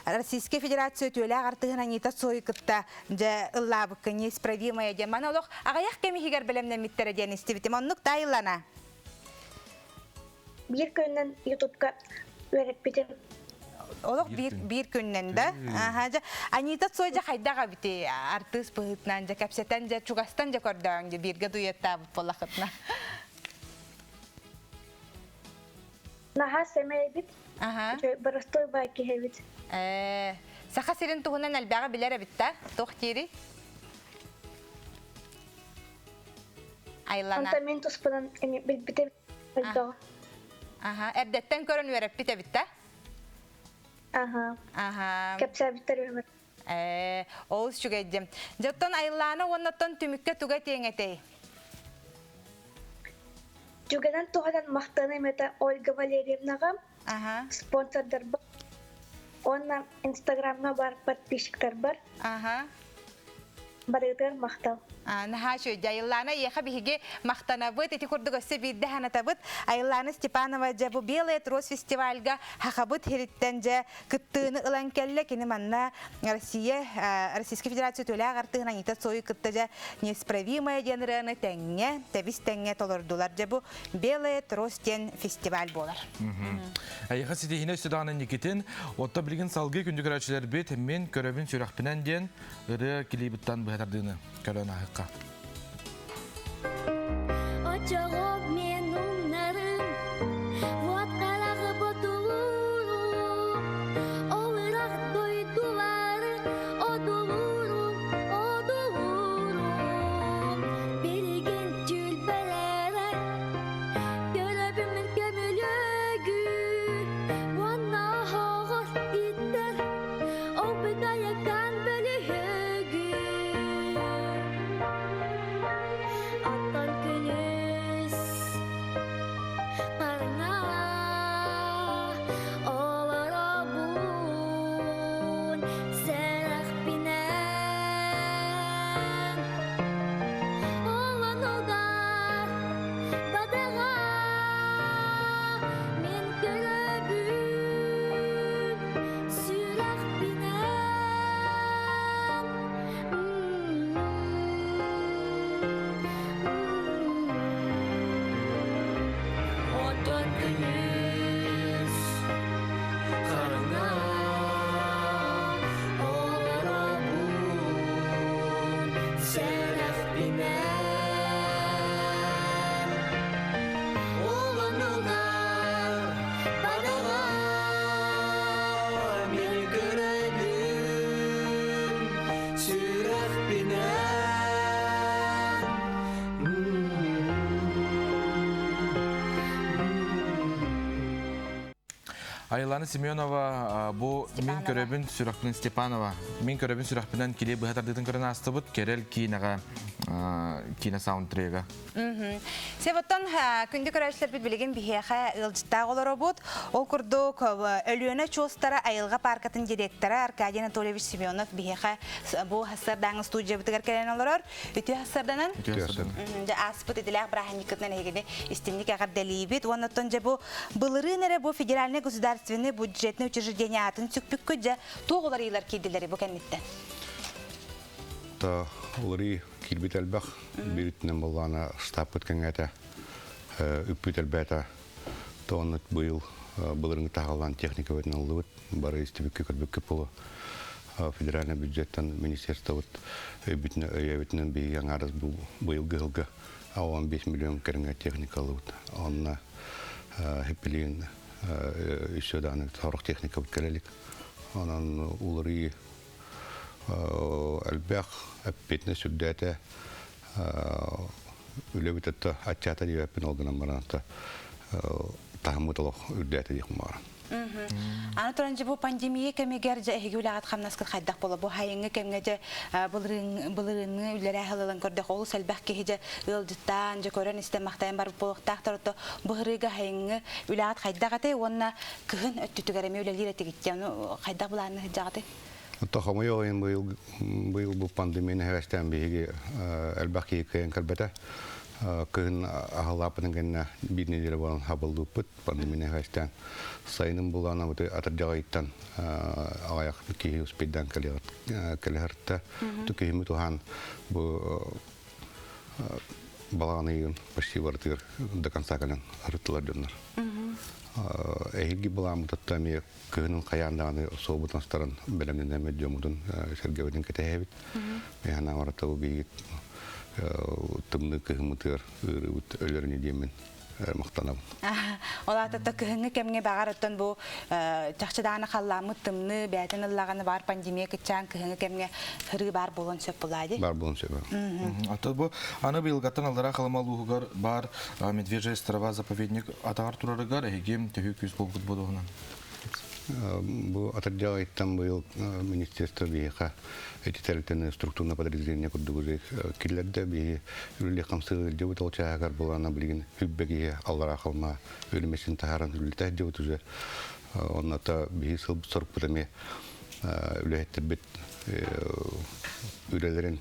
Российская Федерация үтүөлээх артыһын Анита Цой кытта дьэ ыллаабыкка неисправимая диэн маны олох аҕыйах кэм иһигэр бэлэмнэммиттэрэ диэн истибитим. Оннук таайыллана. Биир күнүнэн Ютубка үөрэппитим. Олох биир биир күннэн да. Аха дьэ Анита Цой дьэ хайдах эбити артыыс быһыытынан дьэ кэпсэтэн дьэ чугастан дьэ көрдөөн дьэ бииргэ дуэттаабыт буоллахытына. Наһаа сэмэй эбит. Аха. Боростой бай киһи эбит. Э, Саха сирин туһунан элбэҕи билэр эбит да? Туох диири? Айлана. Онтон мин туспунан эми билбитим элбэҕи. Аха, эрдэттэн көрөн үөрэппит эбит да? Аха. Аха. Кэпсээбиттэр үһү. Ээ, олус үчүгэйдим. Дьоттон айыллаана уоннаттан түмүккэ туга этиэҥ этэй? Түгэнэн туһанан махтаныам этэ Ольга Валерьевнаҕа, Аха. спонсордарбар уонна Инстаграмҥа баар подписчиктарбар. Аха. Барыгытыгар махтал. Наһаа үчүгэй. Айыллаана эйиэхэ биһиги махтанабыт. Ити курдук өссө биирдэ санатабыт. Айыллаана Степанова дьэ бу Белая трос фестивальга Хахабыт хириттэн дьэ кыттыыны ылан кэллэ. Кини манна Россия, Российская Федерация үтүөлээх артыһын Анита Цою кытта дьэ неисправимая диэн ырыаны тэҥҥэ, тэбис тэҥҥэ толордулар. Дьэ бу Белая трос диэн фестиваль буолар. Эйиэхэ ситиһиини өссө даҕаны Никитин, отто билигин салгыы күндү көрөөччүлэрбит мин көрөбүн сүрэхпинэн диэн ырыа клибыттан быһа тардыыны көрөн аһыкка. Очоҕо мен умнарым, вот хараҕы ботулуурум, ол ырах дойдулары одулуурум, одулуурум. Билигин түүлбэлэрэ көрөбүн мин көмүлүөгү, уонна оһоҕос иттэр Ол бытайыккан бөлүһүгү Оттон күнүс хараҥа олоробун сэрэхпинэн Олонугар бадаҕа мин көрөбүн сүрэхпинэн Оттон күнүс хараҥа олоробун сэрэхпинэн Олонугар бадаҕа мин көрөбүн сүрэхпинэн Айлана Семенова бу мин көрөбүн сүрэхпинэн Степанова мин көрөбүн сүрэхпинэн килиэ быһа тардыытын көрөн аастыбыт Кэрэл киинэҕэ киинэ саундтрега Севоттон күндү көрөөччүлэрбит билигин биһиэхэ ыалдьыттаах олоробут. Ол курдук Өлүөнэ чуостара айылҕа пааркатын директора Аркадий Анатольевич Семенов биһиэхэ бу хассардааҥы студиябытыгар кэлэн олорор. Үтүө хассарданан. Дьэ ааспыт идэлээх бырааһынньыккытынан эһигини истинник эҕэрдэлиибит. Уоннаттан дьэ бу былырыын эрэ бу федеральный государственный бюджетный учреждение аатын сүкпүккүт дьэ туох уларыйыылар киирдилэри бу кэнниттэн? Та уларыы киирбит элбэх. Биир өттүнэн буоллаҕына штабпыт кэҥээтэ, үппүт элбээтэ. Тооннут быйыл былырыҥҥы таһаллаан техника бөтүн ыллыбыт. Бары истибиккэ көрбүккэ буолу. Федеральный бюджеттан министерствобыт өйөбүтүнэн биһиги аҥаардас бу быйылгы сылга 15 миллион кэриҥэ техника ылыбыт. Онно хиппилиин үсө даҕаны сорох техникабыт кэлэ илик. Онон уларыйыы элбэх эппиэтинэс үрдээтэ. Үлэбит өттө аччаата диэбэппин ол гынан баран таһыммыт олох үрдээтэ диэх баҕарам. Аны туран дьэ бу пандемия кэмигэр дьэ эһиги үлэҕит хамнаскыт хайдах буола бу хайыҥҥы кэмҥэ дьэ былырыыҥҥы үлэлээх ылылан көрдөх олус элбэх киһи дьэ ыалдьыттаан дьэ көрөн истэн махтайан барбыт буолуохтаахтар ото бу һырыыга хайыҥҥы үлэҕит хайдах этэй уонна кыһын өттүтүгэр эмиэ үлэлиир этигит дьэ ону хайдах былаанна сылдьаҕытый? Хомойуох иһин быйыл быйыл бу пандемияны хэвэстээн биһиги элбэх киһи кыайан кэлбэтэ. Кыһын аһылааппытын кэннэ биир нэдиэлэ буолан хабыллыыппыт пандемияны хэвэстээн. Сайынын булаана бу атырдьах ыйыттан аҕыйах киһи успейдаан кэлэһэртэ. Киһими туһаан бу балаҕан ыйын почти барытыгар до конца кэлэн арыттылар дьоннор. Эһиги былааммытыттан эмиэ кыһынын хайаан даҕаны суолбутун астаран бэлэмнэнэммит дьоммутун сэргэбитин кэтэһэбит. Миэхэ барыта бу биһиги тымныы кыһыммытыгар ыарыыбыт өлөрүнү диэммин махтанабын. Ол аата кыһыҥҥы кэмҥэ баҕар оттон бу чахчы даҕаны халлааммыт тымныы бэйэтин ыллаҕына баар пандемия кыччаан кыһыҥҥы кэмҥэ һырыы баар буолуон сөп булаа дии. Баар буолуон сөп. Ата бу аны быйылгаттан аллараа Халыма улууһугар баар Медвежья острова заповедник атаҕар турарыгар эһиги төһүү күүс буолбут буолуоһунан. Бу атырдьах ыйыттан быйыл министерство биһиэхэ эти тэрилтэни структурное подразделение курдук киллэрдэ. Биһи үлэлиэх хамсыы илдьибит ол чааһыгар булана билигин хүббэ киһи аллараа халма үлүмэсин таһааран үлэлэтэ сылдьыбыт уже. Онното биһи сыл сорукпут эмиэ үлэһиттэрбит үлэлэрин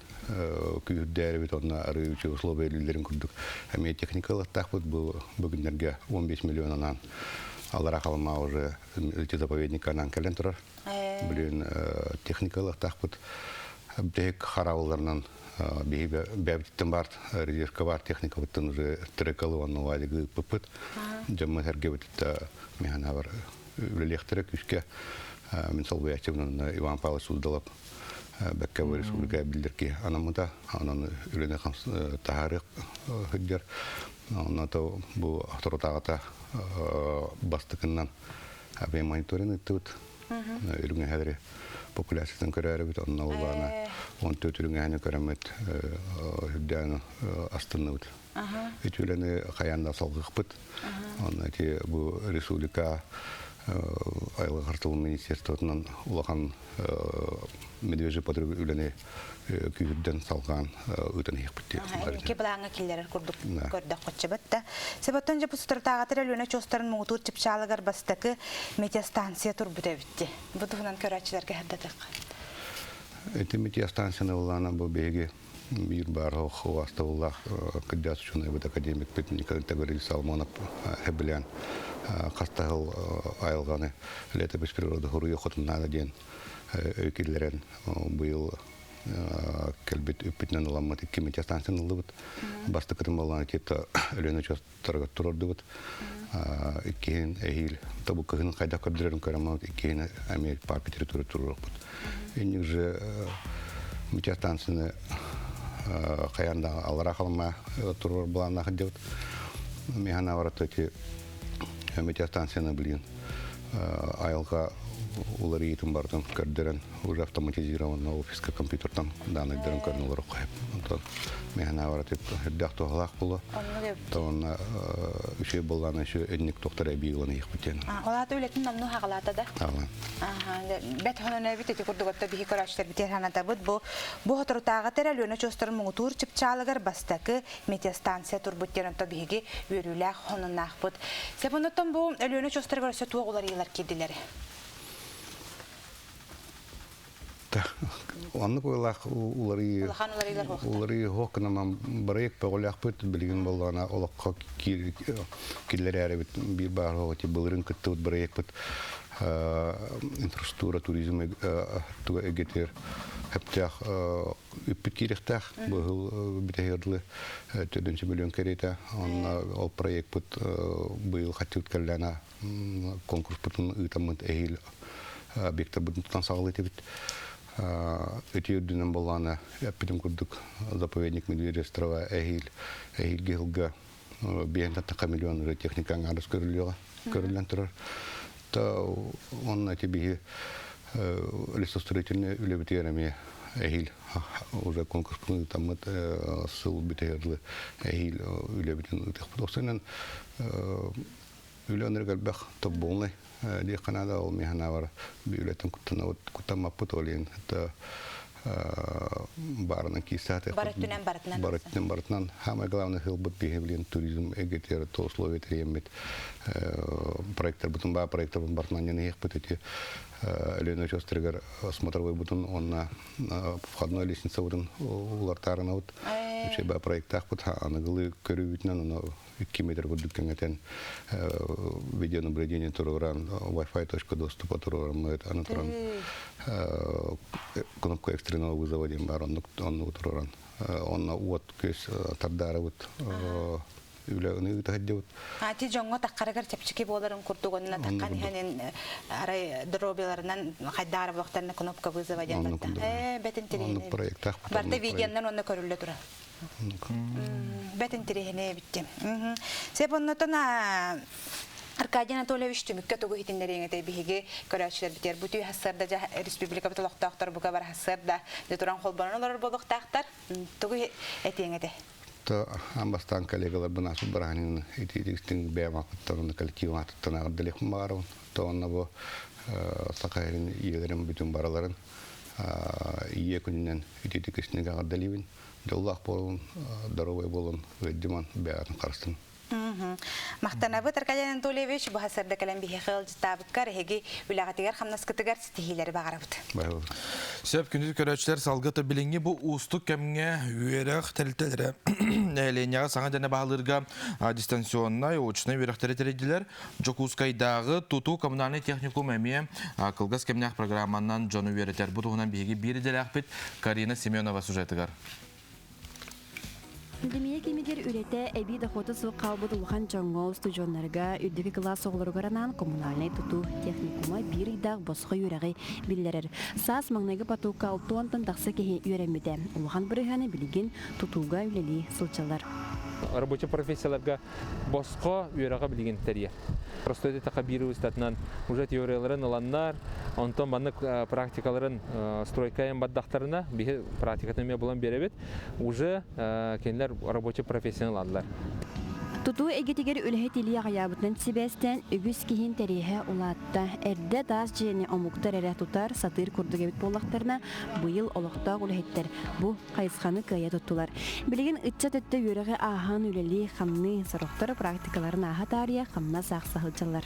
күүһүрдээрибит онно арыы үчүгэй условия үлэлэрин курдук эмиэ техника ылаттаахпыт бу бүгүннэргэ 15 миллион анаан аллара халыма уже эти заповедник анаан кэлэн турар билигин техника ылыахтаахпыт биһик хараабылларынан биһи бэйэбититтэн баар резервка баар техникабыттан уже трекалы уонна уадигы ыыппыппыт дьоммут сэргэбититте механабар үлэлиэхтэрэ күүскэ мин солбуйааччыбын Иван Павлович Суздалов бэккэ республика биллэр киһи анаммыта онон үлэни таһаарыах сылдьар онно бу соторутааҕыта бастакыннан мониторинг ыыттыбыт үрүҥ эһэлэри популяциятын көрөөрүбүт онно улаана 14 үрүҥ эһэни көрөммүт үрдээн астынныбыт Ити үлэни хайаан да салгыахпыт. Онно ити бу республика айылҕа харыстабыл министерствотынан улахан медвежий патруль үлэни күүһүрдэн салҕаан ыытан иһиэхпит диэн. Инники былааҥҥа киллэрэр курдук көрдөххө да. Себоттон дьэ бу сутуртааҕатыр Өлүөнэ чуостарын муҥутуур чыпчаалыгар бастакы метеостанция турбут эбитти. Бу туһунан көрөөччүлэргэ сырдатыахха. Ити метеостанцияны ыллаана бу биһиги биир баар убаастабыллаах кырдьаҕас учуонайбыт академикпит Николай Гаврилович Соломонов сөбүлээн хастаһыл айылҕаны летопись природы хоруйа хотуннаада диэн өй киллэрэн быйыл кэлбит үппүтүнэн ыламмыт икки метеостанцияны ыллыбыт. Бастакытын буоллаҕына типа Өлүөнэ очуостарыгар турордубут. Иккиһин эһиил тобу кыһын хайдах көрдөрөрүн көрөммүт иккиһин эмиэ парка территория туруорукпут. Инник же метеостанцияны хайаан да аллара халыма туруор былааннаах дебут. Механа барата ити метеостанцияны билигин айылҕа уларыйыытын барытын көрдөрөн уже автоматизированно офиска компьютертан даанайдарын көрөн олоруохха сөп. Онтон механа барата үрдээх туһалаах буолуо. Онно үчүгэй буоллаҕына үчүгэй инник тохтор эбии ылан иһиэхпит диэн. Олаата үлэтин номнуо хаҕалаата да? Хаҕалаан. Бэт хонон эбит ити курдук отто биһи көрөөччүлэрбитигэр санатабыт. Бу бу соторутааҕы тэрэ Өлүөнэ очуостарын муҥутуур чыпчаалыгар бастакы метеостанция турбут диэн онто биһиги үөрүүлээх хонуннаахпыт. Сөп оннуттан бу Өлүөнэ очуостарыгар өссө туох уларыйыылар киирдилэр? Оннук уйлаах уларыйыы Улахан уларыйыылар суохтар. Уларыйыы суох гынан бырайыак бөҕөлөөхпүт билигин буоллаҕына олоххо киллэрээрэбит биир баар суох ити былырыын кыттыбыт бырайыакпыт инфраструктура туризм туга эйгэтигэр сөптөөх үппүт киириэхтээх быһыл бүтэһигэр дылы төрдүнчү миллион кэриэтэ онно ол проекпыт быйыл хаччыбыт кэллээнэ конкурспутун ыытаммыт эһиил объектарбытын тутан саҕалыы этибит. Ити үрдүнэн буоллаҕына, эппитим курдук, заповедник Медвежьи острова эһиил эһиилги сылга биэһин тахха миллион ыры техника аҥаардас көрүлүөҕэ көрүллэн турар. Та онно ити биһи лесостроительный үлэбитигэр эмиэ эһиил уже конкурспутун ыытаммыт сыл бүтэһигэр дылы эһиил үлэбитин ыытыахпыт. Осунан үлэ ынырык элбэх тоббуолнай диэххэ наада ол мин санаабар үлэтин куттаммаппыт ол иһин баарынан киирсаатыахпыт Барытынан барытынан барытынан барытынан самое главное сылбыт биһи билин туризм эгетер то условия терийэммит проекттарбытын баа проекттарбытын барытынан ньаныһыахпыт ити Өлүөнэ очуостарыгар смотровойбутун уонна входной лестницабытын улартаарынабыт үчүгэй баа проекттаахпыт аныгылыы көрүүбүтүнэн ону 2 метр курдук кэҥэтэн видеонаблюдение туруоран Wi-Fi точка доступа туруораммыт аны туран кнопка экстренного вызова диэн баар оннук оннук туруоран онно уот күөс тардаарыбыт үлэ ыта сылдьыбыт. Ати дьоҥҥо таххарыгар чэпчэки буоларын курдук онно таххан иһэн арай дробиларынан хайдаары буолуохтарына кнопка вызова диэн барда. Э бэт интэриэһинэй. Барта видеоннан онно көрүллэ турар. Бэт интэриэһинэй эбитти. Сеп оннотон Аркадий Анатольевич түмүккэ тугу иһитиннэриэҥ этэй биһиги көрөөччүлэрбитигэр бу түү хассыарда дьа республикабыт олохтоохтор бука бар хассыарда дьэ туран холбонон олорор буолуохтаахтар тугу этиэҥ этэй То аан бастаан коллегаларбын ааспыт бырааһынньыгын итиитик бэйэм ааппыттан уонна коллективым аатыттан эҕэрдэлиэхпин баҕарабын. То онно бу Саха сирин ийэлэрин бүтүн барыларын ийэ күнүнэн итиитик истиҥник эҕэрдэлиибин. Дьоллоох буолун, доруобай буолун, ыалдьыман, бэйэҕитин харыстын. Махтанабыт Аркадий Анатольевич, бу сарда кэлэн биһиэхэ ыалдьыттаабыккар эһиги үлэҕитигэр хамнаскытыгар ситиһиилэри баҕарабыт. Сөп күндү көрөөччүлэр салгы билиҥҥи бу уустук кэмҥэ үөрэх тэрилтэлэрэ нэһилиэнньэҕэ саҥа дьэни баһылыырга дистанционнай, очнай үөрэхтэри тэрийдилэр. Дьокуускайдааҕы тутуу коммунальнай техникум эмиэ кылгас кэмнээх программанан дьону үөрэтэр. Бу туһунан биһиги биир идэлээхпит Карина Семенова сюжетыгар. Пандемия кэмигэр үлэтэ эбии дохуота суох хаалбыт улахан дьоҥҥо, устудьуоннарга, үрдүкү кылаас оҕолоругар анаан коммунальнай тутуу техникума биир ыйдаах босхо үөрэҕи биллэрэр. Саас маҥнайгы потокка алтыантан тахса киһи үөрэммитэ. Улахан бырыһыаны билигин тутууга үлэлии сылдьаллар. Рабочай профессияларга босхо үөрэҕи билигин тэрийэр. Простой эттэххэ биир ыстатынан уже теорияларын ыланнар, онтон маннык практикаларын стройкайын бардахтарына, биһи практикатын эмиэ булан биэрэбит, уже кинилэр рабочий профессияны ылаллар. Тутуу эйгэтигэр үлэһит илии аҕыйаабытынан сибээстээн үгүс киһи интэриэһэ улаатта. Эрдэ таас дьиэни омуктар эрэ тутар, сатыыр курдук эбит буоллахтарына, быйыл олохтоох үлэһиттэр бу хайысханы кыайа туттулар. Билигин ыччат өттө үөрэҕи ааһан үлэлии, хамныы, сорохтор практикаларын ааһа таарыйа хамнас аахса сылдьаллар.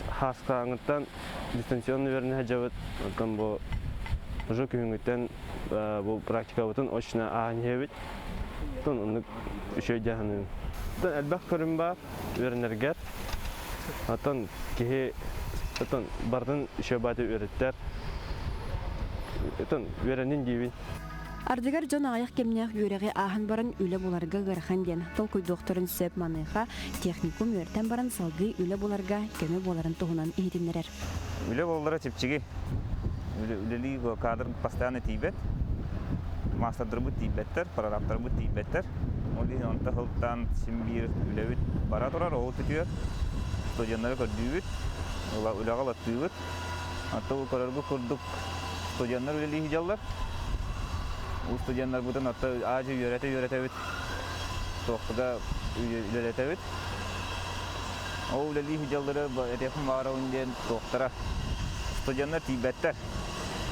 Хааскааҥыттан дистанционно үөрэнэ сылдьабыт. Оттон бу уже күһүҥҥүттэн бу практикабытын очно ааһан иһэбит. Оттон оннук үчүгэй дьаһаныым. Оттон элбэх көрүм баар үөрэнэргэр. Оттон киһи оттон барытын үчүгэй бааты үөрэттэр. Оттон үөрэнин диибин. Ардыгар дьон аҕыйах кэмнээх үөрэҕи ааһан баран үлэ буларга ыарахан диэн толкуйдуохтарын сөп маныаха техникум үөртэн баран салгыы үлэ буларга көмө буоларын туһунан иһитиннэрэр. Үлэ буоллара чэпчэки. Үлэлии кадр постоянно тиийбэт. Маастардарбыт тиийбэттэр, прорабтарбыт тиийбэттэр. Ол иһин онто сылтаан син биир үлэбит бара турар, ол түтүөр. Студеннары көрдүүбүт, үлэҕэ ылаттыыбыт. Оттон көрөргө курдук студеннар үлэлии сылдьаллар. Уу студеннарбытын отто аадьы үөрэтэ-үөрэтэбит, туохпута үлэлэтэбит. Ол үлэлии сылдьаллары этиэхпин баҕарабын диэн туохтара студеннар тиийбэттэр.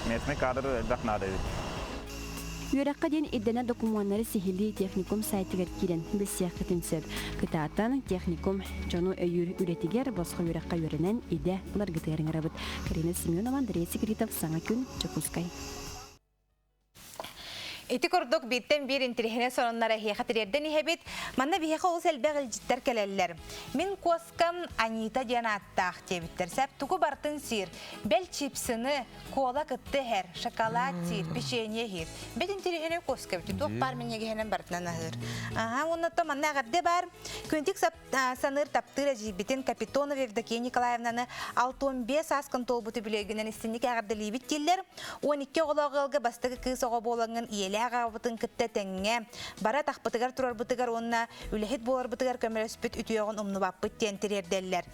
Местный кадр элбэх наада эбит. Үөрэххэ диэн ирдэнэр докумуоннары сиһилии техникум сайтыгар киирэн билсиэххитин сөп. Кытаатан, техникум дьону өйүүр үлэтигэр босхо үөрэххэ үөрэнэн идэ ыларгытыгар ыҥырабыт. Карина Семенова, Андрей Секретов, Саҥа күн, Дьокуускай. Ити курдук бииртэн биир интириэһинэй сонуннары эһиэхэ тириэрдэн иһэбит. Манна биһиэхэ олус элбэх илдьиттэр кэлэллэр. Мин куоскам Анита диэн ааттаах диэбиттэр. Сэп тугу барытын сиир. Бэл чипсыны, кола кытта иһэр, шоколад сиир, печенье иһиир. Бэт интириэһинэй куоска эбит. Туох баар минньигэһинэн барытынан аһыыр. Аха, уонна то манна эҕэрдэ баар. Күнтик саныыр таптыыр эдьиийбитин Капитонова Евдокия Николаевнаны 65 сааскын туолбут үбүлүөйгүнэн истинник эҕэрдэлиибит дииллэр. 12 оҕолоох ыалга бастакы кыыс оҕо буолаҥҥын ийэлээх аҕабытын кытта тэҥҥэ бары атахпытыгар турарбытыгар уонна үлэһит буоларбытыгар көмөлөспүт үтүөҕүн умнубаппыт диэн тириэрдэллэр.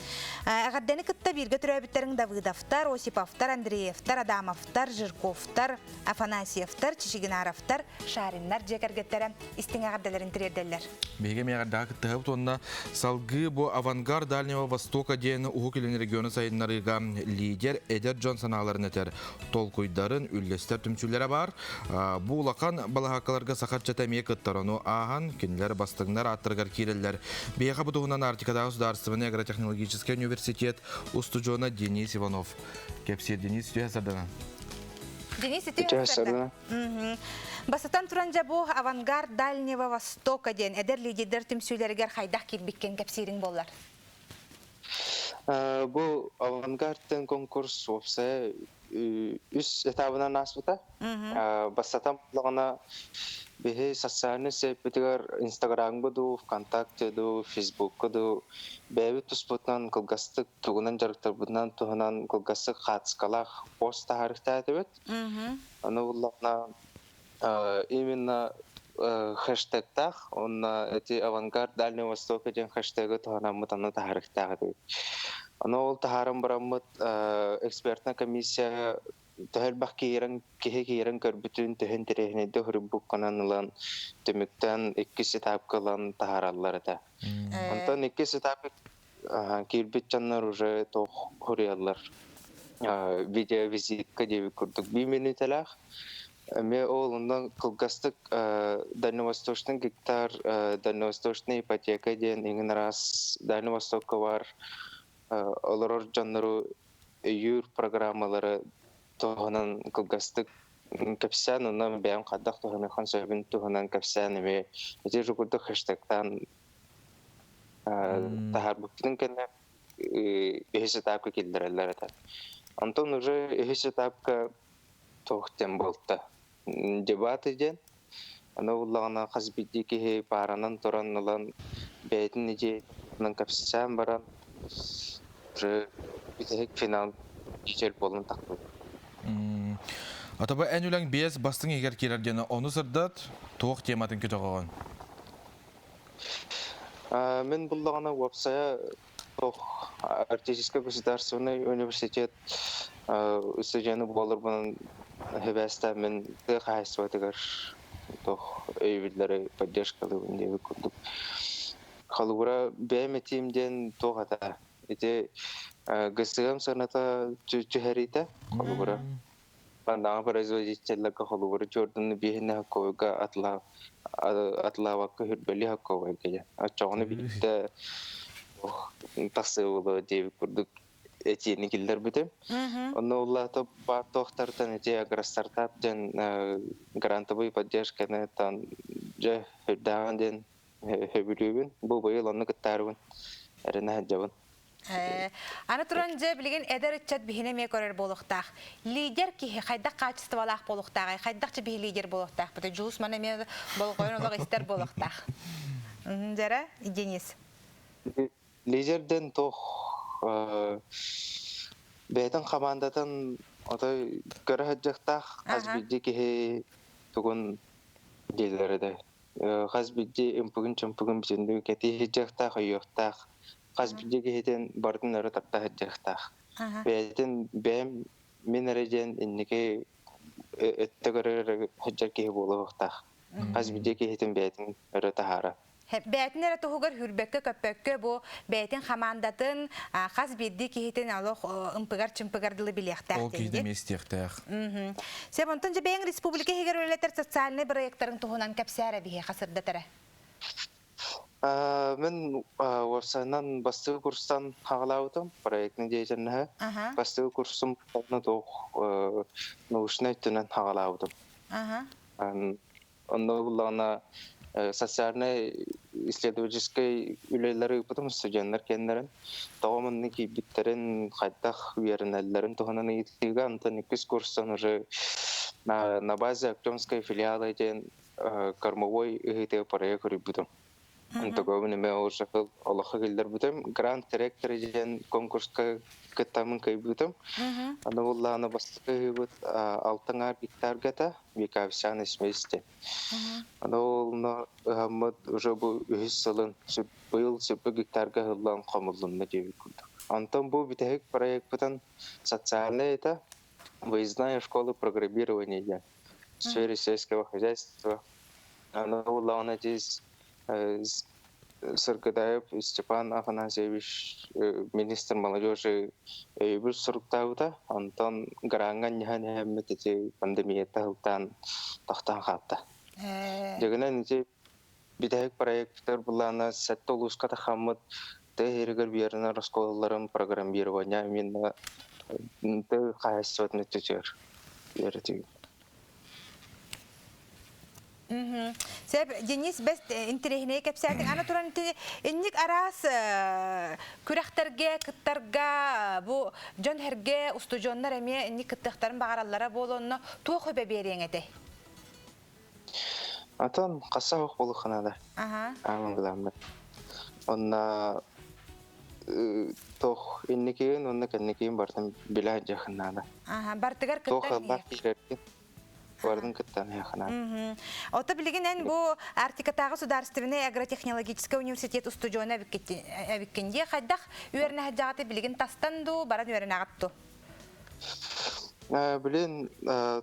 Эҕэрдэни кытта бииргэ төрөөбүттэриҥ Давыдовтар, Осиповтар, Андреевтар, Адамовтар, Жирковтар, Афанасьевтар, Чичигинаровтар, Шариннар дьиэ кэргэттэрэ истиҥ эҕэрдэлэрин тириэрдэллэр. Биһиги эмиэ кыттыһабыт уонна салгыы бу «Авангард Дальнего Востока» диэн Уһук Илин региону сайыннарыыга лидер эдэр дьон санааларын этэр толкуйдарын үллэстэр түмсүүлэрэ баар. Бу улахан балаһааккаларга саха ыччата эмиэ кыттар, ону ааһан кинилэр бастыҥнар ааттарыгар киирэллэр. Биһиэхэ бу туһунан Арктикатааҕы судаарыстыбаннай агротехнологическай университет устудьуона Денис Иванов кэпсиир. Денис, үтүө сардаҥа. Денис, үтүө сардаҥа. Бастатан туран дьэ бу «Авангард Дальнего Востока» диэн эдэр лидердэр түмсүүлэригэр хайдах киирбиккин кэпсиириҥ буоллар? Бу «Авангард» конкурс уопсайа үс этабынан ааспыта. Бастатан буоллаҕына биһи социальнай сетьпитигэр Инстаграмҥа дуу, ВКонтакте дуу, Фейсбукка дуу бэйэбит туспутунан кылгастык тугунан дьарыктарбытынан туһунан кылгастык хаатыскалаах пост таһаарыахтаатыбыт. Аны буллаҕына именно хэштегтаах уонна эти авангард Дальнего Востока диэн хэштеги туһанаммыт аны таһаарыахтаах этибит. Аны ол таһааран бараммыт экспертная комиссия төһө элбэх киирэн киһи киирэн көрбүтүн төһө интэриэһинэйдик суруйбуккунан ылан түмүктэн иккис этапка ылан таһаараллар этэ. Онтон иккис этапка киирбит дьоннор уже туох суруйаллар видеовизитка диэбит курдук биир мүнүүтэлээх. Эмиэ ол онно кылгастык Дальневосточный гектар, Дальневосточная ипотека диэн иҥин араас Дальний Востокка баар олорор дьоннору өйүүр программалары туһунан кылгастык кэпсээн, онно бэйэм хайдах туһаныаххын сөбүн туһунан кэпсээн эмиэ ити курдук хэштегтаан таһаарбыппытын кэннэ үһүс этапка киллэрэллэр этэ. Онтон уже үһүс этапка туох диэн буолта. Дебаты диэн. Аны буллаҕына хас биирдии киһи пааранан туран ылан бэйэтин идеятынан кэпсээн баран уже бүтэһик финал лидер буолан тахпыт. Атаба эн үлэҥ биэс бастыҥ иһигэр киирэр диэн ону сырдат, туох тематын көтөҕөҕүн? Мин буллаҕына уопсайа туох Арктический государственный университет студены буоларбынан сибээстээн тыа хаһаайыстыбатыгар туох өйөбүллэри поддержкалыыбын диэбит курдук. Холобура, бэйэм этиим диэн туох этэ? Ити ГСМ сыаната түһэриитэ, холобура, Маннаҕа производителлэргэ холобуру чуордуну биэһинэ хоккойга атлаабакка хүрбэли хоккойга дьэ. Оччоҕуна биирдэ тахсыылы диэбит курдук этиини киллэрбитим. Онно улаата баар туохтартан ити агростартап диэн грантовый поддержканы тан дьэ үрдээҕин диэн сөбүлүүбүн. Бу быйыл онно кыттаарыбын эрэнэ сылдьабын. Аны туран дьэ билигин эдэр ыччат биһини эмиэ көрөр буолуохтаах. Лидер киһи хайдах хаачыстыбалаах буолуохтааҕый? Хайдах биһи лидер буолуохтаахпыт? Дьулус маны эмиэ болҕойон олох истэр буолуохтаах. Дьара, Денис. Лидерден туох бэйэтин хамаандатын отой көрө сылдьыахтаах хас биирдии киһи тугун дииллэр этэ. Хас биирдии ымпыгын-чымпыгын бүтүннүү кэтии сылдьыахтаах, өйүөхтээх хас биирдии киһитин барытын өрө тарда сылдьыахтаах. Бэйэтин бэйэм мин эрэ диэн инники өттө көрөр сылдьар киһи буолуохтаах. Хас биирдии киһитин бэйэтин өрө таһаара. Бэйэтин эрэ туһугар хүрбэккэ-көппөккө бу бэйэтин хамаандатын хас биирдии киһитин олох ымпыгар-чымпыгар дылы билиэхтээх Ол киһи эмиэ истиэхтээх. Сеп, онтон дьэ бэйэҥ республика иһигэр үлэлэтэр социальнай бырайыактарын туһунан кэпсээр биһиэхэ сырдатара. Мин уопсайынан бастакы курстан хаҕалаабытым проектный деятельноһы. Бастакы курсум туох научнай өттүнэн хаҕалаабытым. Онно буллаҕына социальнай исследовательскай үлэлэри ыыппытым студеннар кэннэрин тоҕо манна киирбиттэрин, хайдах үөрэнэллэрин туһунан ыйытыыга онтон иккис курстан уже на базе Артемской филиала диэн кормовой ыһыытыга проект көрүйбүтүм. Онтугабын эмэ уже олоххо киллэрбитим. Гранд директор диэн конкурска кыттаммын кыайбытым. Аны буллаҕына бастакы ыһыыбыт алтан гектарга Викавсян сместе. Аны ол ыһаммыт уже бу үһүс сылын быйыл сүппү гектарга ыһыллан хомуллунна диэбит курдук. Онтон бу бүтэһик проекпытын социальный это выездная школа программирования диэн в сфере сельского хозяйства. Аны улаҕына здесь Сыргыдаев Степан Афанасьевич министр молодежи өйөбүл суруктаабыта. Онтон граҥҥа анньыһан иһэммит ити пандемията сылтаан тохтоон хаалта. Дьэгинэн ити бүтэһик проектар былаана сэттэ улууска тахаммыт тыа иһигэр биэринэр оскуолаларын программирование именно тыа хаһаайыстыбатын өттүтүгэр үөрэтии. Сөп, Денис бэс интэриэһинэй кэпсээтиҥ. Аны туран инник араас күрэхтэргэ кыттарга бу дьон эргэ устудьуоннар эмиэ инник кыттыахтарын баҕараллара буолуонна туох үбэ биэриэҥ этэй? Атын хасса суох буолуоххунада. Аамын гыламмыт. Онна туох инникиин уонна кэнникиин бартын билэ дьахыннаада. Бартыгар Туох кыттан аллаах киирэргин бардын кыттан яхынаа. Ото билигин эн бу Арктикатааҕы судаарыстыбаннай агротехнологическай университет устудьуона эбиккин дии хайдах үөрэнэ сылдьаҕыт билигин тастан дуу баран үөрэнэҕит дуу? Билин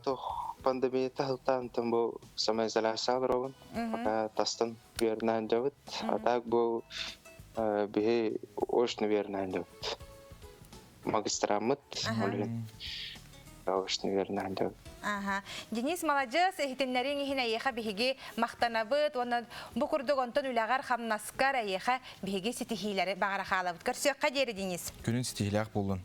туох пандемия таһылтаан бу самоизоляция олоробун. Пока тастан үөрэнэн дьабыт. А так бу биһи очно үөрэнэн дьабыт. Магистраммыт ол очно үөрэнэн дьабыт. Аха. Денис маладьыас, иһитиннэриҥ иһин эйиэхэ биһиги махтанабыт уонна бу курдук онтон үлэҕэр хамнаскар эйиэхэ биһиги ситиһиилэри баҕара хаалабыт. Көрсүөххэ диэри, Денис. Күнүн ситиһиилээх буоллун.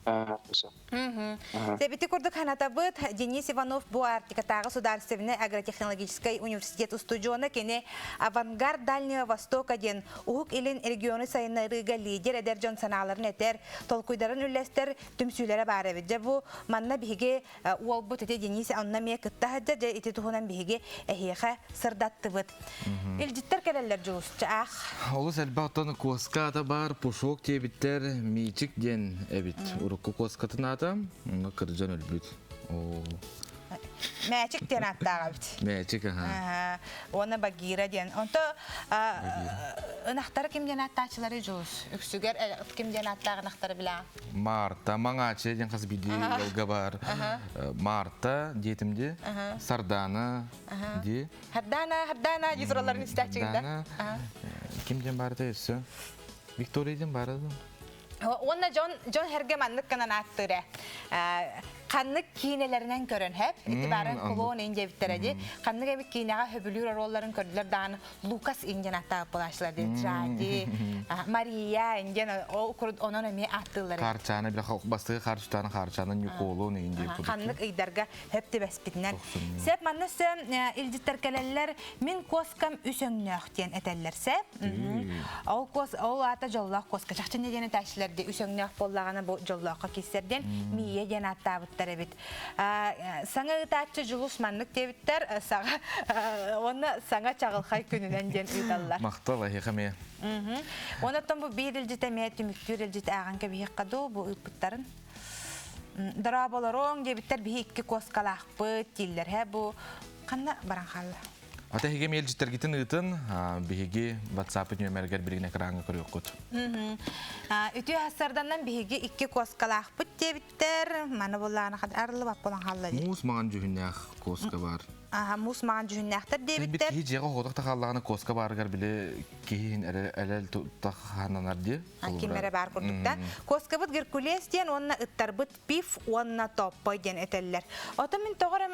Сэбити курдук ханатабыт Денис Иванов бу Арктикатааҕы судаарыстыбаннай агротехнологическай университет устудьуона кини «Авангард Дальнего Востока» диэн Уһук Илин региону сайыннарыыга лидер эдэр дьон санааларын этэр, толкуйдарын үллэстэр түмсүүлэрэ баар эбит. Дьэ бу манна биһиги уолбут ити Денис онно эмиэ кытта сылдьар, дьэ ити туһунан биһиги эһиэхэ сырдаттыбыт. Илдьиттэр кэлэллэр Дьулус, ах. Олус элбэх оттон куоска ата бар, пушок диэбиттэр, миичик диэн эбит. Урукку куоскатын аата, онно кырдьан өлбүт. Оо. Мээчик диэн ааттаах эбит. Мээчик, аха. Уонна Багира диэн. Онто ынахтары ким диэн ааттааччылары Дьулус? Үксүгэр ким диэн ааттаах ынахтары билэҕин? Марта, Маҥааччы диэн хас биирдии ыалга бар. Марта диэтим ди, Сардана ди. Хардана, Хардана дии туралларын истээччигин да? Ким диэн баарыта өссө? Виктория диэн баара да? Уонна дьон дьон herге маннык гынан ааттыыр ханнык киинэлэринэн көрөн хэп ити баарын клон ин диэбиттэрэ ди ханнык эбит киинэҕэ хөбүлүүр оруолларын көрдүлэр даҕаны Лукас индиан ааттаах буолааччылар ди Драги Мария индиан ол курдук онон эмиэ ааттыыллар Харчааны бile бастыгы харчытааны харчааны Ньукуолун иин диэн курдук. Ханнык ыйдарга хөп түбэспитинэн. Сеп манна сөм илдьиттэр кэлэллэр мин куоскам үс өҥнөөх диэн этэллэр сеп. Ол куос ол аата дьоллоох куоска чахчы не диэн этээччилэр ди үс өҥнөөх буоллаҕына бу дьоллооххо киирсэр диэн Мия диэн ааттаабыттар эбит. Саҥа ыытааччы Дьулус маннык диэбиттэр саҥа уонна саҥа чаҕылхай күнүнэн диэн ыыталлар. Махтал эһиэхэ эмиэ. Онон бу биир илдьит эмиэ түмүктүүр илдьит ааҕан кэбиһиэххэ дуу бу ыыппыттарын. Дорооболоруҥ диэбиттэр биһи икки куоскалаахпыт дииллэр һэ бу ханна баран хаалла? Ата эһиги миэлдьиттэргитин ыытын, биһиги WhatsApp нүөмэргэр билигин экраҥҥа көрүөххүт. Үтүө хассарданан биһиги икки куоскалаахпыт диэбиттэр. Маны буллаана арыллыбат буолан хаалла дии. Муус маҥан дьүһүннээх куоска бар. Аха, муус маҥан дьүһүннээхтэр диэбиттэр. Киһи дьиэҕэ оҕотох да хааллаҕына куоска баарыгар били киһи элэл тахананар дии. Ким эрэ баар курдук да. Куоскабыт Геркулес диэн уонна ыттарбыт Пиф уонна Топпой диэн этэллэр. Ото мин тоҕо эрэ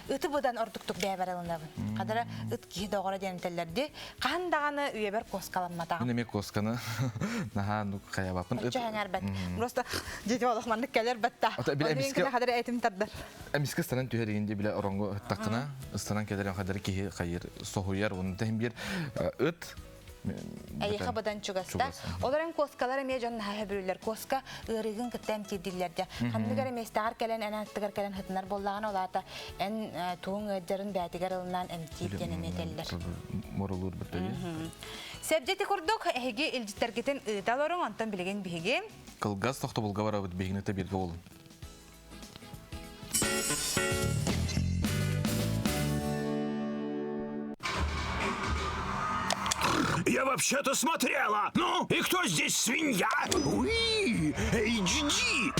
ыты быдан ордуктук бэйэбэр ылынабын. Хадара ыт киһи доҕоро диэн этэллэр дии. Хаһан даҕаны үйэбэр куоскаламматаҕым. Мин эмиэ куосканы наһаа ну хайабаппын. Оччо сэҥээрбэт. Просто дети олох маннык кэлэр батта. Ото бile эмискэ хадара этим тардар. Эмискэ станан түһэр игин дии биле оронго ыттаккына. Ага, ыстанан кэлэр хадары киһи хайыр соһуйар, оны тахин бир ыт Эйиэхэ быдан чугаста. Олор эн куоскалар эмиэ дьон наһаа сөбүлүүллэр. Куоска ыарыыгын кытта эмтиирдиллэр дьэ. Ханнык эрэ миэстэҕэр кэлэн эн аттыгар кэлэн сытынар буоллаҕына, ол аата эн тугуҥ ыалдьарын бээтигэр ылынан эмтиир диэн эмиэ этэллэр. Моролуур бытайы. Сэбдьити курдук эһиги илдьиттэргитин ыыта олоруҥ, онтон билигин биһиги Кылгас тохтобулга барабыт биһигини да бииргэ буолун. Я вообще-то смотрела. Ну, и кто здесь свинья? Уи, HD.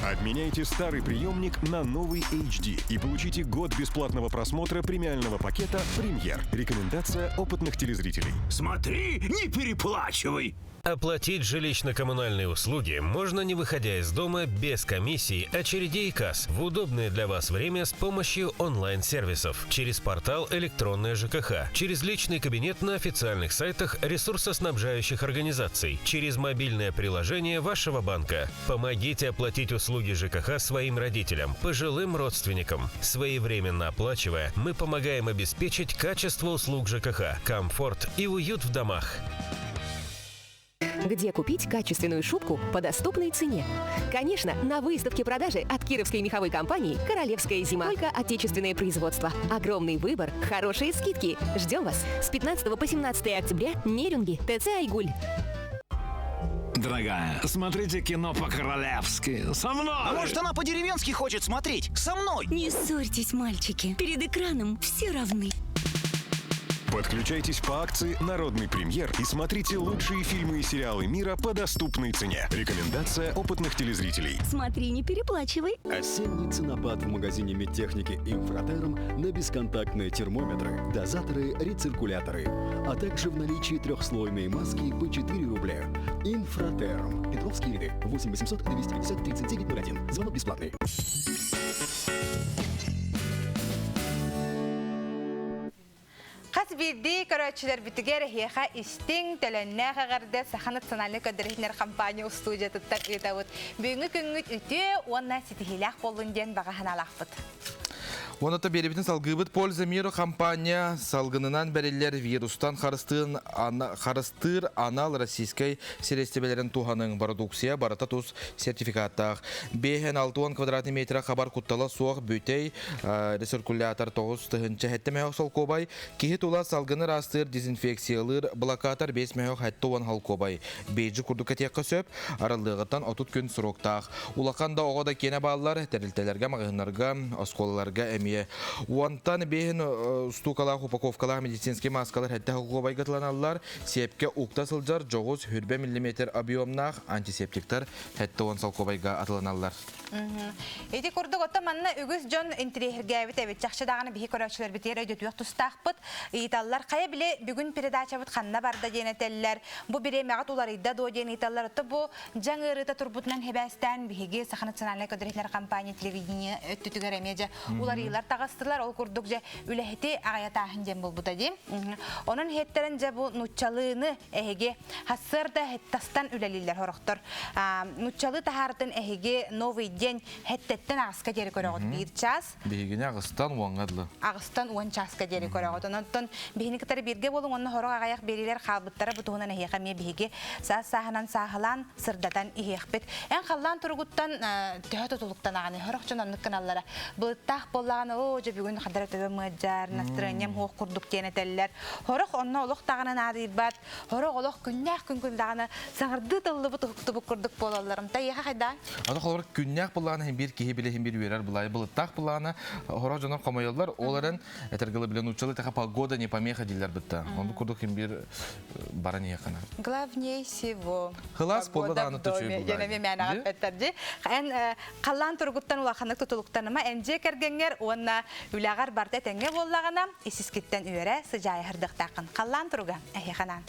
Обменяйте старый приемник на новый HD и получите год бесплатного просмотра премиального пакета «Премьер». Рекомендация опытных телезрителей. Смотри, не переплачивай. Оплатить жилищно-коммунальные услуги можно не выходя из дома без комиссий, очередей и касс в удобное для вас время с помощью онлайн-сервисов, через портал «Электронная ЖКХ», через личный кабинет на официальных сайтах ресурсоснабжающих организаций, через мобильное приложение вашего банка. Помогите оплатить услуги ЖКХ своим родителям, пожилым родственникам. Своевременно оплачивая, мы помогаем обеспечить качество услуг ЖКХ, комфорт и уют в домах. Где купить качественную шубку по доступной цене? Конечно, на выставке продажи от кировской меховой компании «Королевская зима». Только отечественное производство. Огромный выбор, хорошие скидки. Ждем вас с 15 по 17 октября Нерюнги, ТЦ «Айгуль». Дорогая, смотрите кино по-королевски. Со мной! А может, она по-деревенски хочет смотреть? Со мной! Не ссорьтесь, мальчики. Перед экраном все равны. Подключайтесь по акции «Народный премьер» и смотрите лучшие фильмы и сериалы мира по доступной цене. Рекомендация опытных телезрителей. Смотри, не переплачивай. Осенний ценопад в магазине медтехники «Инфратерм» на бесконтактные термометры, дозаторы, рециркуляторы, а также в наличии трехслойные маски по 4 рубля. «Инфратерм». Петровские ряды. 8 800 250 39 01. Звонок бесплатный. Хас биирдии көрөөччүлэрбитигэр эһиэхэ истиҥ, төлөннөөх эҕэрдэ Саха национальнай көрдөрүһүнэр компания устуудьуйатыттан ыытабыт. Бүгүҥҥү күҥҥүт үтүө уонна ситиһиилээх буоллун диэн баҕа санаалаахпыт. Уонна биэрибитин салгыыбыт Польза миру компания салгынынан бэриллэр вирустан харыстыыр, харыстыыр анал российскай сириэстибэлэрин туһаныҥ бородууксуйа барыта тус сертификаттаах. 560 квадратный метра хабар куттала суох бүтэй рециркулятор 9 тыһыынча мөһөх солкуобай, киһи тула салгыны ыраастыыр дезинфекциялыыр блокатор 5 мөһөх 70 холкуобай. Бейджи курдук кэтиэххэ сөп, арыллыаҕыттан 30 күн сроктаах. Улахан да оҕо да киэнэ бааллар, тэрилтэлэргэ, маҕаһыыннарга, оскуолаларга эмиэ. Уонтан бэһин стукалаах упаковкалаах медицинский маскалар хэтте холкуобайга тыланаллар, сиэпкэ укта сылдьар дьоҕус хүрбэ миллиметр объемнаах антисептиктар хэтте он солкуобайга атыланаллар. Ити курдук отто манна үгүс дьон интириэһиргээбит эбит. Чахчы даҕаны биһи көрөөччүлэрбитигэр өйдөтүөх тустаахпыт. Ыйыталлар, хайа били бүгүн передачабыт ханна барда диэн этэллэр. Бу бириэмэҕэ туларыйда дуо диэн ыйыталлар. Отто бу дьаҥ ыарыыта турбутунан хэбээстээн биһиги Саха национальнай көрдөрүһүнэр компания телевидение өттүтүгэр эмиэ дьэ уларыйыылар таҕыстылар. Ол курдук дьэ үлэһити аҕайатааһын диэн буолбута дии. Онон иһиттэрин дьэ бу нуччалыыны эһиги Хассыарда тастан үлэлииллэр хорохтор. Нуччалы таһаартын эһиги новый день хэттэттэн аҕыска диэри көрөҕүт биир час. Биһигини аҕыстан уоҥҥа дылы. Аҕыстан уон чааска диэри көрөҕүт. Онон биһини кытары бииргэ буолуҥ, онно хорох аҕайах биэриилэр хаалбыттара бу туһунан эһиэхэ эмиэ биһиги саас сааһынан сааһылаан сырдатан иһиэхпит. Эн халлаан туругуттан төһө тутулуктанаҕыный? Хорох дьон оннук гыналлара. Былыттаах буоллаҕына, оо, дьэ бүгүн хадара төбө мыадьар, настроением суох курдук диэн этэллэр. Хорох онно олох даҕаны наадыйбат, Хорох олох күннээх күн күндаҕына саҥардыы тыллыбыт уһуктубут курдук буолалларым. Тайыха хайда? Аны холобур күннээх былаана биир киһи билиһин биир үөрэр былай былыттаах былаана хорох дьонор хомойоллор ол эрэн этэргылы билен учалы таха погода не помеха дилер бытта. Онду курдук ким бир баран иехана. Главнее всего. Хылас болла дааны төчөй булла. Жана мен ағаппеттар Эн қаллан тургуттан улаханнык тутулуктаныма энже кергенгер уонна үләгар барда теңге боллагана исискиттен үөрэ сыжай хырдыктакын. Қаллан туруга әхиханан.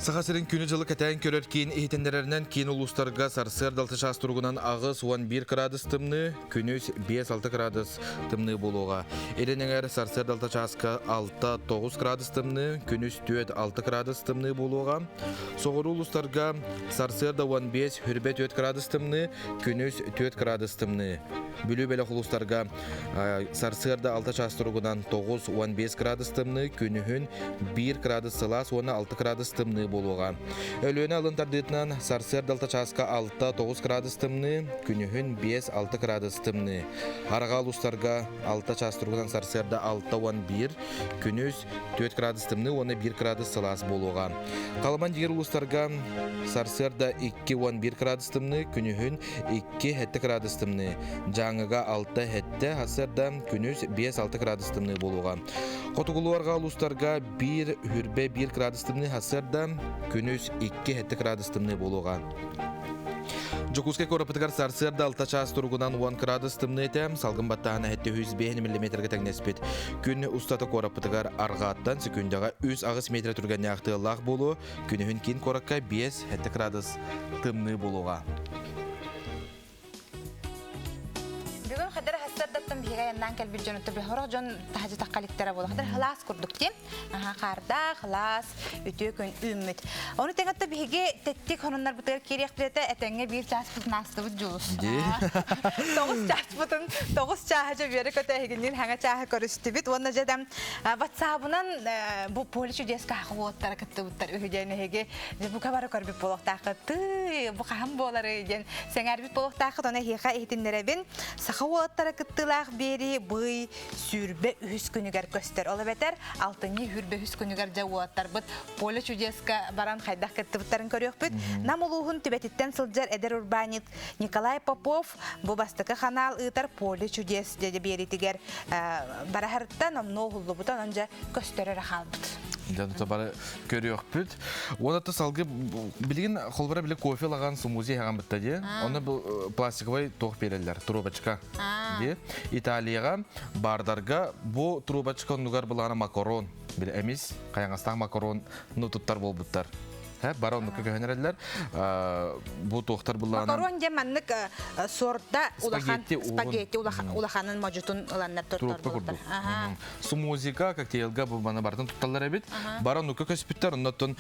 Саха сирин күнү-дьылы кэтээн көрөр киин иһитиннэрэринэн киин улуустарга сарсыарда алта чаас туругунан 81 кыраадыс тымныы, күнүс 5-6 кыраадыс тымныы буолуоҕа. Илин эҥэр сарсыарда алта чааска 6-9 кыраадыс тымныы, күнүс 4-6 кыраадыс тымныы буолуоҕа. Соҕуруу улуустарга сарсыарда 15, хүрбэ 4 кыраадыс тымныы, күнүс 4 кыраадыс тымныы. Бүлүү бөлөх улуустарга Сарсыарда 6 чаас туругунан 9-15 градус тымныы, күнүһүн 1 градус сылаас уонна 6 градус тымныы буолуоҕа. Өлүөнэ алын тардыытынан сарсыарда 6 чааска 6-9 градус тымныы, күнүһүн 5-6 градус тымныы. Арҕаа улуустарга 6 чаас туругунан сарсыарда 6-11, күнүс 4 градус тымныы уонна 1 градус сылаас буолуоҕа. Халыман дигэр улуустарга сарсыарда 2-11 градус тымныы, күнүһүн 2-7 градус тымныы. Дьааҥыга 6-7, сарсыарда күнүс 5-6 градус тымныы буолуоҕа. Хотугулуу-арҕаа улуустарга 1 хүрбэ 1 градус тымныы сарсыарда күнүс 2-7 градус тымныы буолуоҕа. Дьокуускай куораппытыгар сарсыарда 6 чаас туругунан 10 градус тымныы этэ, салгын баттааһына 705 миллиметргэ тэҥнэспит. Күн устата куораппытыгар арҕааттан секундаҕа 3-8 метр түргэннээх тыаллаах буолуо, күнүһүн киин куоракка 5-7 градус тымныы буолуоҕа. Бүгүн хадара хассардаттан биһиги айаннаан кэлбит дьону төбөһөрөх дьон таһдьа таххаликтара буола. Хадара хылаас курдук тиэн. Аха хаардаах, хылаас, үтүө күн үүммүт. Ону тэҥэтте биһиги тэттик хонуннарбытыгар киириэхпит этэ, этэҥҥэ биир чааспытын аастыбыт Дьулус. Тоҕус чааспытын, тоҕус чааһы дьэ үөрэ көтө эһигинниин хаҥа чааһы көрүстүбүт. Уонна дьэ да ватсабынан бу поле чудес каахы уоттара кыттыбыттар үһү диэн эһиги дьэ бука бары көрбүт буолуохтааххыт. Тыы, бу хаһан буоларый диэн сэҥээрбит буолуохтааххыт. Ону эһиэхэ иһитиннэрэбин. Саха уолаттара кыттыылаах биэрии бый 23 күнүгэр көстөр. Ол эбэтэр алтынньы 23 күнүгэр дьэ уолаттарбыт Поле чудеска баран хайдах кыттыбыттарын көрүөхпүт. Нам улууһун түбэтиттэн сылдьар эдэр урбаанньыт Николай Попов бу бастакы ханаал ыытар Поле чудес дьэ биэритигэр бараһарыттан номнуо уһуллубута, онон дьэ көстөр эрэ хаалбыт. Дьэ, бары көрүөхпүт. Уонна салгы билигин холбора били кофе лаган смузи хаҕан бытта дии. Онно бу пластиковай туох береллер, трубочка дии. Италияга бардарга бу трубочка оннугар былаана макарон, били эмис хайаҥастаах макарон ну туттар буолбуттар. Бары оннукка көһөнөрөллөр. Бу туохтар буллаҕына Макарон диэн маннык сорда улахан спагетти улаханын модьутун ыланнар Трубка курдук. Смузика, коктейлга бу маны барытын тутталлар эбит. Бары оннукка көспүттэр. Оннуттан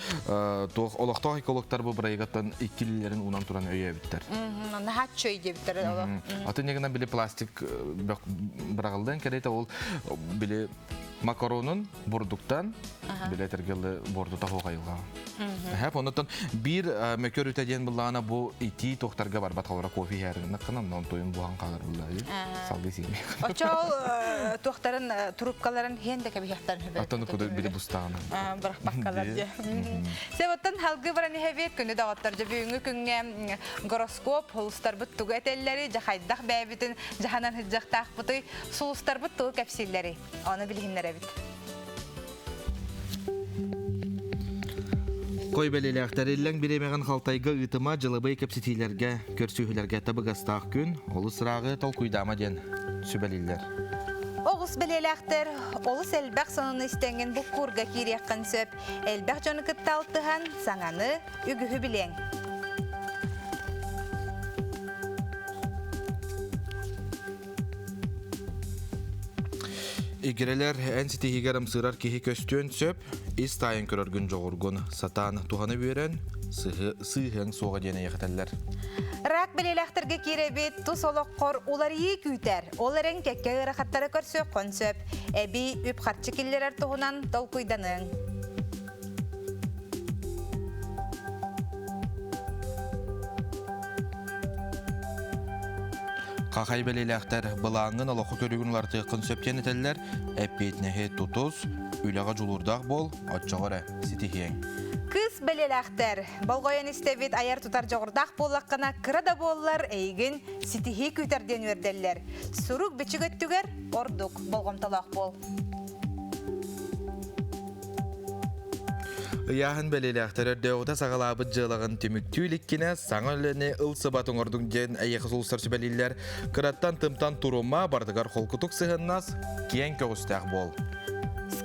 туох олохтоох экологтар бу бырайыгаттан иккилилерин уунан туран өйөөбүттэр. Наһаа чөй диэбиттэр. Атын егынан били пластик быраҕыллан кэриэтэ ол били макаронун бурдуктан билэ этэргэлы бордута хуохайылга. Хэп оннуттан биир мөкөр үтэ диэн буллаана бу итии тохтарга барбат холора кофе иһэрин накканан нон тойун бухан хаалар булла салгыы сиҥи. Очол туохтарын трубкаларын хен да кэбиһэхтарын хөбө. Аттан куду били бустаана. Бырахпаккалар дьэ. Себоттан халгы баран иһэбит күнү доҕоттор дьэ бүгүҥҥү күҥҥэ гороскоп холустарбыт тугу этэллэри дьэ хайдах бэйэбитин дьаһанан сылдьыахтаахпытый сулустарбыт тугу кэпсииллэрий Аны билиһиннэрэбит. Кой бэлиэлээхтэр иллэҥ бириэмэҕин халтайга ыытыма дьылабай кэпсэтиилэргэ, көрсүһүүлэргэ табыгастаах күн, олус ырааҕы толкуйдаама диэн сүбэлииллэр. Оҕус бэлиэлээхтэр олус элбэх сонуну истэҥҥин буккуурга киириэххин сөп. Элбэх дьону кытта алтыһан, саҥаны, үгүһү билиэҥ. Игирэлэр эн ситиһиигэр ымсыырар киһи көстүөн сөп, ис таайын көрөргүн дьоҕургун сатаан туһана үөрэн, сыыһыаҥ суоҕа диэн эйэхэтэллэр. Рак бэлиэлээхтэргэ киирэбит, тус олоххор уларыйыы күүтэр. Ол эрэн кэккэ ыарахаттары көрсүөххүн сөп. Эбии үп-харчы киллэрэр туһунан толкуйданыаҥ. Хахай бэлиэлээхтэр былааҥҥын олоххо көрүүгүн уларытыаххын сөп диэн этэллэр, эппиэтинэһи тутус, үлэҕэ дьулуурдаах буол, оччоҕо эрэ ситиһиэҥ. Кыыс бэлиэлээхтэр, болҕойон истэбит айар-тутар дьоҕурдаах буоллаххына, кыра да буоллар, эйигин ситиһии күүтэр диэн үөрдэллэр. Сурук-бичик өттүгэр ордук болҕомтолоох буол. Ыйааһын бэлиэлээхтэр өрдөөҕүтэ саҕалаабыт дьыалаҕын түмүктүү иликкинэ саҥа үлэни ылсыбат оҥордуҥ диэн эйиэхэ сулустар сүбэлииллэр. Кыраттан тымтан турума, барытыгар холкутук сыһыннас, киэҥ көҕүстээх буол.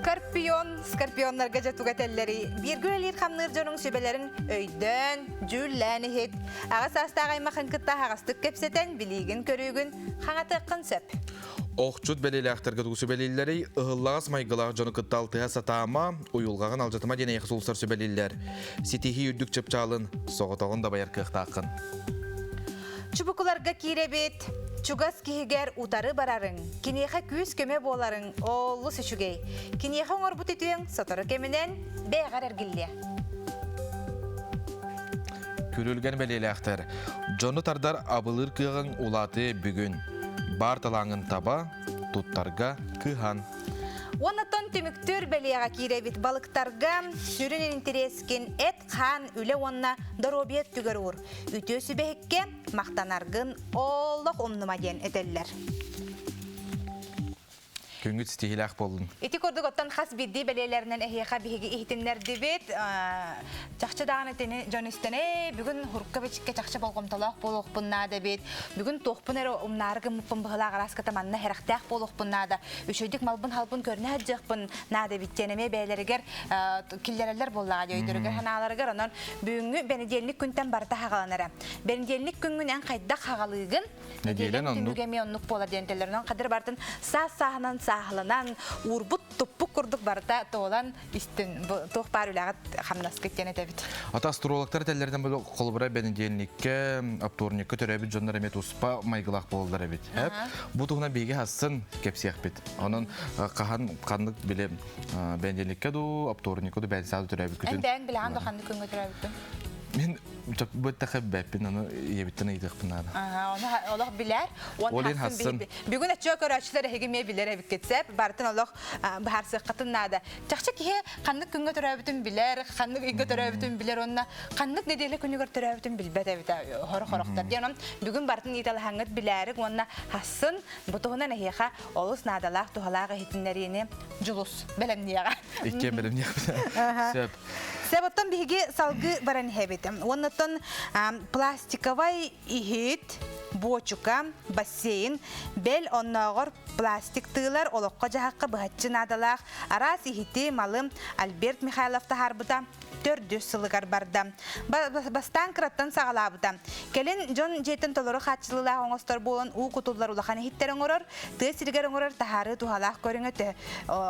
Скорпион, скорпионнарга дьэ туга этэллэрий? Бииргэ үлэлиир хамныыр дьонуҥ сүбэлэрин өйдөөн, дьүүллээн иһит. Аҕа саастаах аймахын кытта аһаҕастык кэпсэтэн, билиигин-көрүүгүн хаҥатыаххын сөп. Охчут бэлиэлээхтэргэ тугу сүбэлииллэрий? Ыһыллаҕас майгылаах дьону кытта алтыһа сатаама, уйулҕаҕын алдьатыма диэн эйиэхэ сулустар сүбэлииллэр. Ситиһии үрдүк чыпчаалын соҕотоҕун дабайар кыахтааххын. Чубукуларга киирэбит. Чугас киһигэр утары барарыҥ, киниэхэ күүс-көмө буоларыҥ олус үчүгэй. Киниэхэ оҥорбут үтүөҥ сотору кэминэн бэйэҕэр эргиллиэ. Күрүлгэн бэлиэлээхтэр. Дьону тардар абылыыр кыаҕыҥ улаатыа бүгүн. Баар талааҥын таба, туттарга кыһан. Уоннаттан түмүктүүр бэлиэҕэ киирэбит. Балыктарга сүрүн интэриэскин эт-хаан, үлэ уонна доруобуйа өттүгэр уур. Үтүө сүбэһиккэ махтанаргын олох умнума диэн этэллэр. Күҥҥүт ситиһиилээх буоллун. Ити курдук оттон хас биирдии бэлиэлэринэн эһиэхэ биһиги иһитиннэрдибит. Чахчы даҕаны итини дьон истэн, ээ, бүгүн хурка бичиккэ чахчы болҕомтолоох буолуохпун наада эбит. Бүгүн туохпун эрэ умнаары гыммыппын быһылаах арааската манна сэрэхтээх буолуохпун наада. Үчүгэйдик малбын-халбын көрүнэ сылдьыахпын наада эбит диэн эмиэ бэйэлэригэр киллэрэллэр буоллаҕа дии өйдөрүгэр-санааларыгар. Онон бүгүҥҥү бэнидиэнньик күнтэн барыта хаҕаланара. Бэнидиэнньик күҥҥүн эн хайдах хаҕалыыгын? Нэдиэлэн оннук. Түмүгэ эмиэ оннук буолар диэн этэллэр. Онон хадыр бартын саас-сааһынан сааһыланан, уурбут туппук курдук барыта туолан истин туох баар үлэҕит хамнаскыт диэн этэбит. Ата астрологтар этэллэринэн бу холобура бэнидиэнньиккэ, оптуорунньукка төрөөбүт дьоннор эмиэ туспа майгылаах буолаллар эбит. Бу туһунан биһиги хассын кэпсиэхпит. Онон хаһан ханнык били бэнидиэнньиккэ дуу, оптуорунньукка дуу бэйэн төрөөбүккүтүн. Эн бэйэҥ билэҕин да ханнык күҥҥэ төрөөбүттүн? Мин быттаха бэппин ону ийэбиттэн ыйытыахпын наада. Ону олох билэр. Уон хассын. Бүгүн өччө көрөөччүлэр эһиги эмиэ билэр эбиккит сеп. Барытын олох быһаарсыаххытын наада. Чахчы киһи ханнык күҥҥэ төрөөбүтүн билэр, ханнык ыйга төрөөбүтүн билэр уонна ханнык нэдиэлэ күнүгэр төрөөбүтүн билбэт эбитэ хорох-хорохтор. Диэн онон бүгүн барытын ыйыталаһаҥҥыт билээрик уонна хассын бу туһунан эһиэхэ олус наадалаах туһалаах иһитиннэриини Дьулус бэлэмниэҕэ. Иккиэн бэлэмниэхпит. Сөп. Сөп, оттон биһиги салгыы баран иһэбит. Уоннаттан пластиковай иһит, буочука, бассейн, бэл оннооҕор пластик тыылар олоххо-дьаһахха быһаччы наадалаах араас иһити, малы Альберт Михайлов таһаарбыта төрдүс сылыгар барда. Бастаан кыраттан саҕалаабыта. Кэлин дьон дьиэтин толору хааччылыылаах оҥостор буолан уу кутуллар улахан иһиттэр оҥорор, тыа сиригэр оҥорор таһаарыы туһалаах көрүҥэ төһө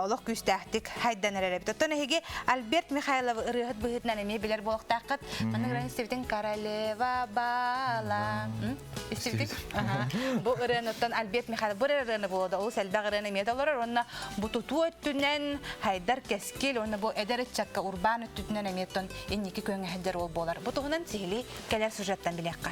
олох күүстээхтик хайдан эрэр эбит. Оттон эһиги Альберт Михайловы ырыаһыт быһыытынан эмиэ билэр буолуохтааххыт. Маннык ырыаны истибитин Королева бала. Истибитик? Бу ырыаныттан Альберт Михайлов бу ырыаны буолда. Олус элбэх ырыаны эмиэ толорор. Уонна бу тутуу өттүнэн хайдар кэскил уонна бу эдэр ыччакка урбаан өттүтүнэн эмиэ оттон инники күөҥэһэлдэр уол буолар. Бу туһунан сиһилии кэлэр сюжеттан билиэххэ.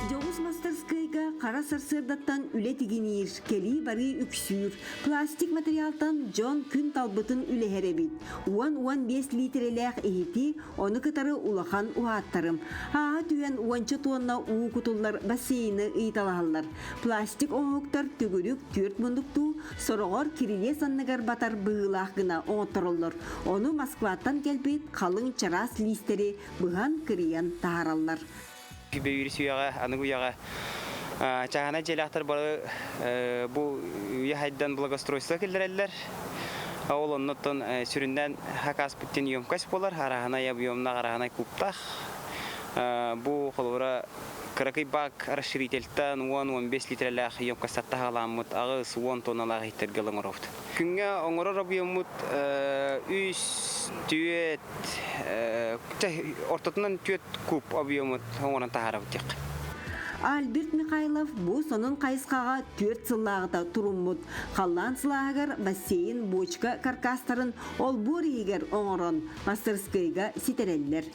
Дьоҕус мастарыскыайга хара сарсыардаттан үлэ тигиниир, кэлии-барыы үксүүр. Пластик материалтан дьон күн талбытын үлэһэр эбит. 10-15 литрэлээх иһити, ону кытары улахан уһааттарым. Ааһа түһэн уонча туонна уу кутуллар бассейны ыйыталаһаллар. Пластик оҥоһуктар төгүрүк түөрт муннуктуу, сороҕор кирилиэс анныгар батар быһыылаах гына оҥоттороллор. Ону Москваттан кэлбит халыҥ чараас лиистэри быһан кырыйан таһаараллар. Бөйүүрүс үйэҕэ, аныгы үйэҕэ чааһынай дьиэлээхтэр бары бу үйэ хайдан благоустройство киллэрэллэр. Ол оннуттан сүрүннээн хакааспыт диэн емкость буолар, арааһынай объемнаах, арааһынай кубтаах. Бу холобура Кыракый бак расширительтан 10-15 литрэлээх емкостаттан хаалааммыт 8-10 тонналаах иһиттэргэ оҥоробут. Күҥҥэ оҥорор объеммут үс, түөрт, ортотунан түөрт куб объемут оҥорон таһаарабыт диэххэ. Альберт Михайлов бу сонун хайысхаҕа түөрт сыллааҕыта туруммут. Халлаан сылааһыгар бассейн бочка каркастарын олбуор иһигэр оҥорон мастерскойга ситэрэллэр.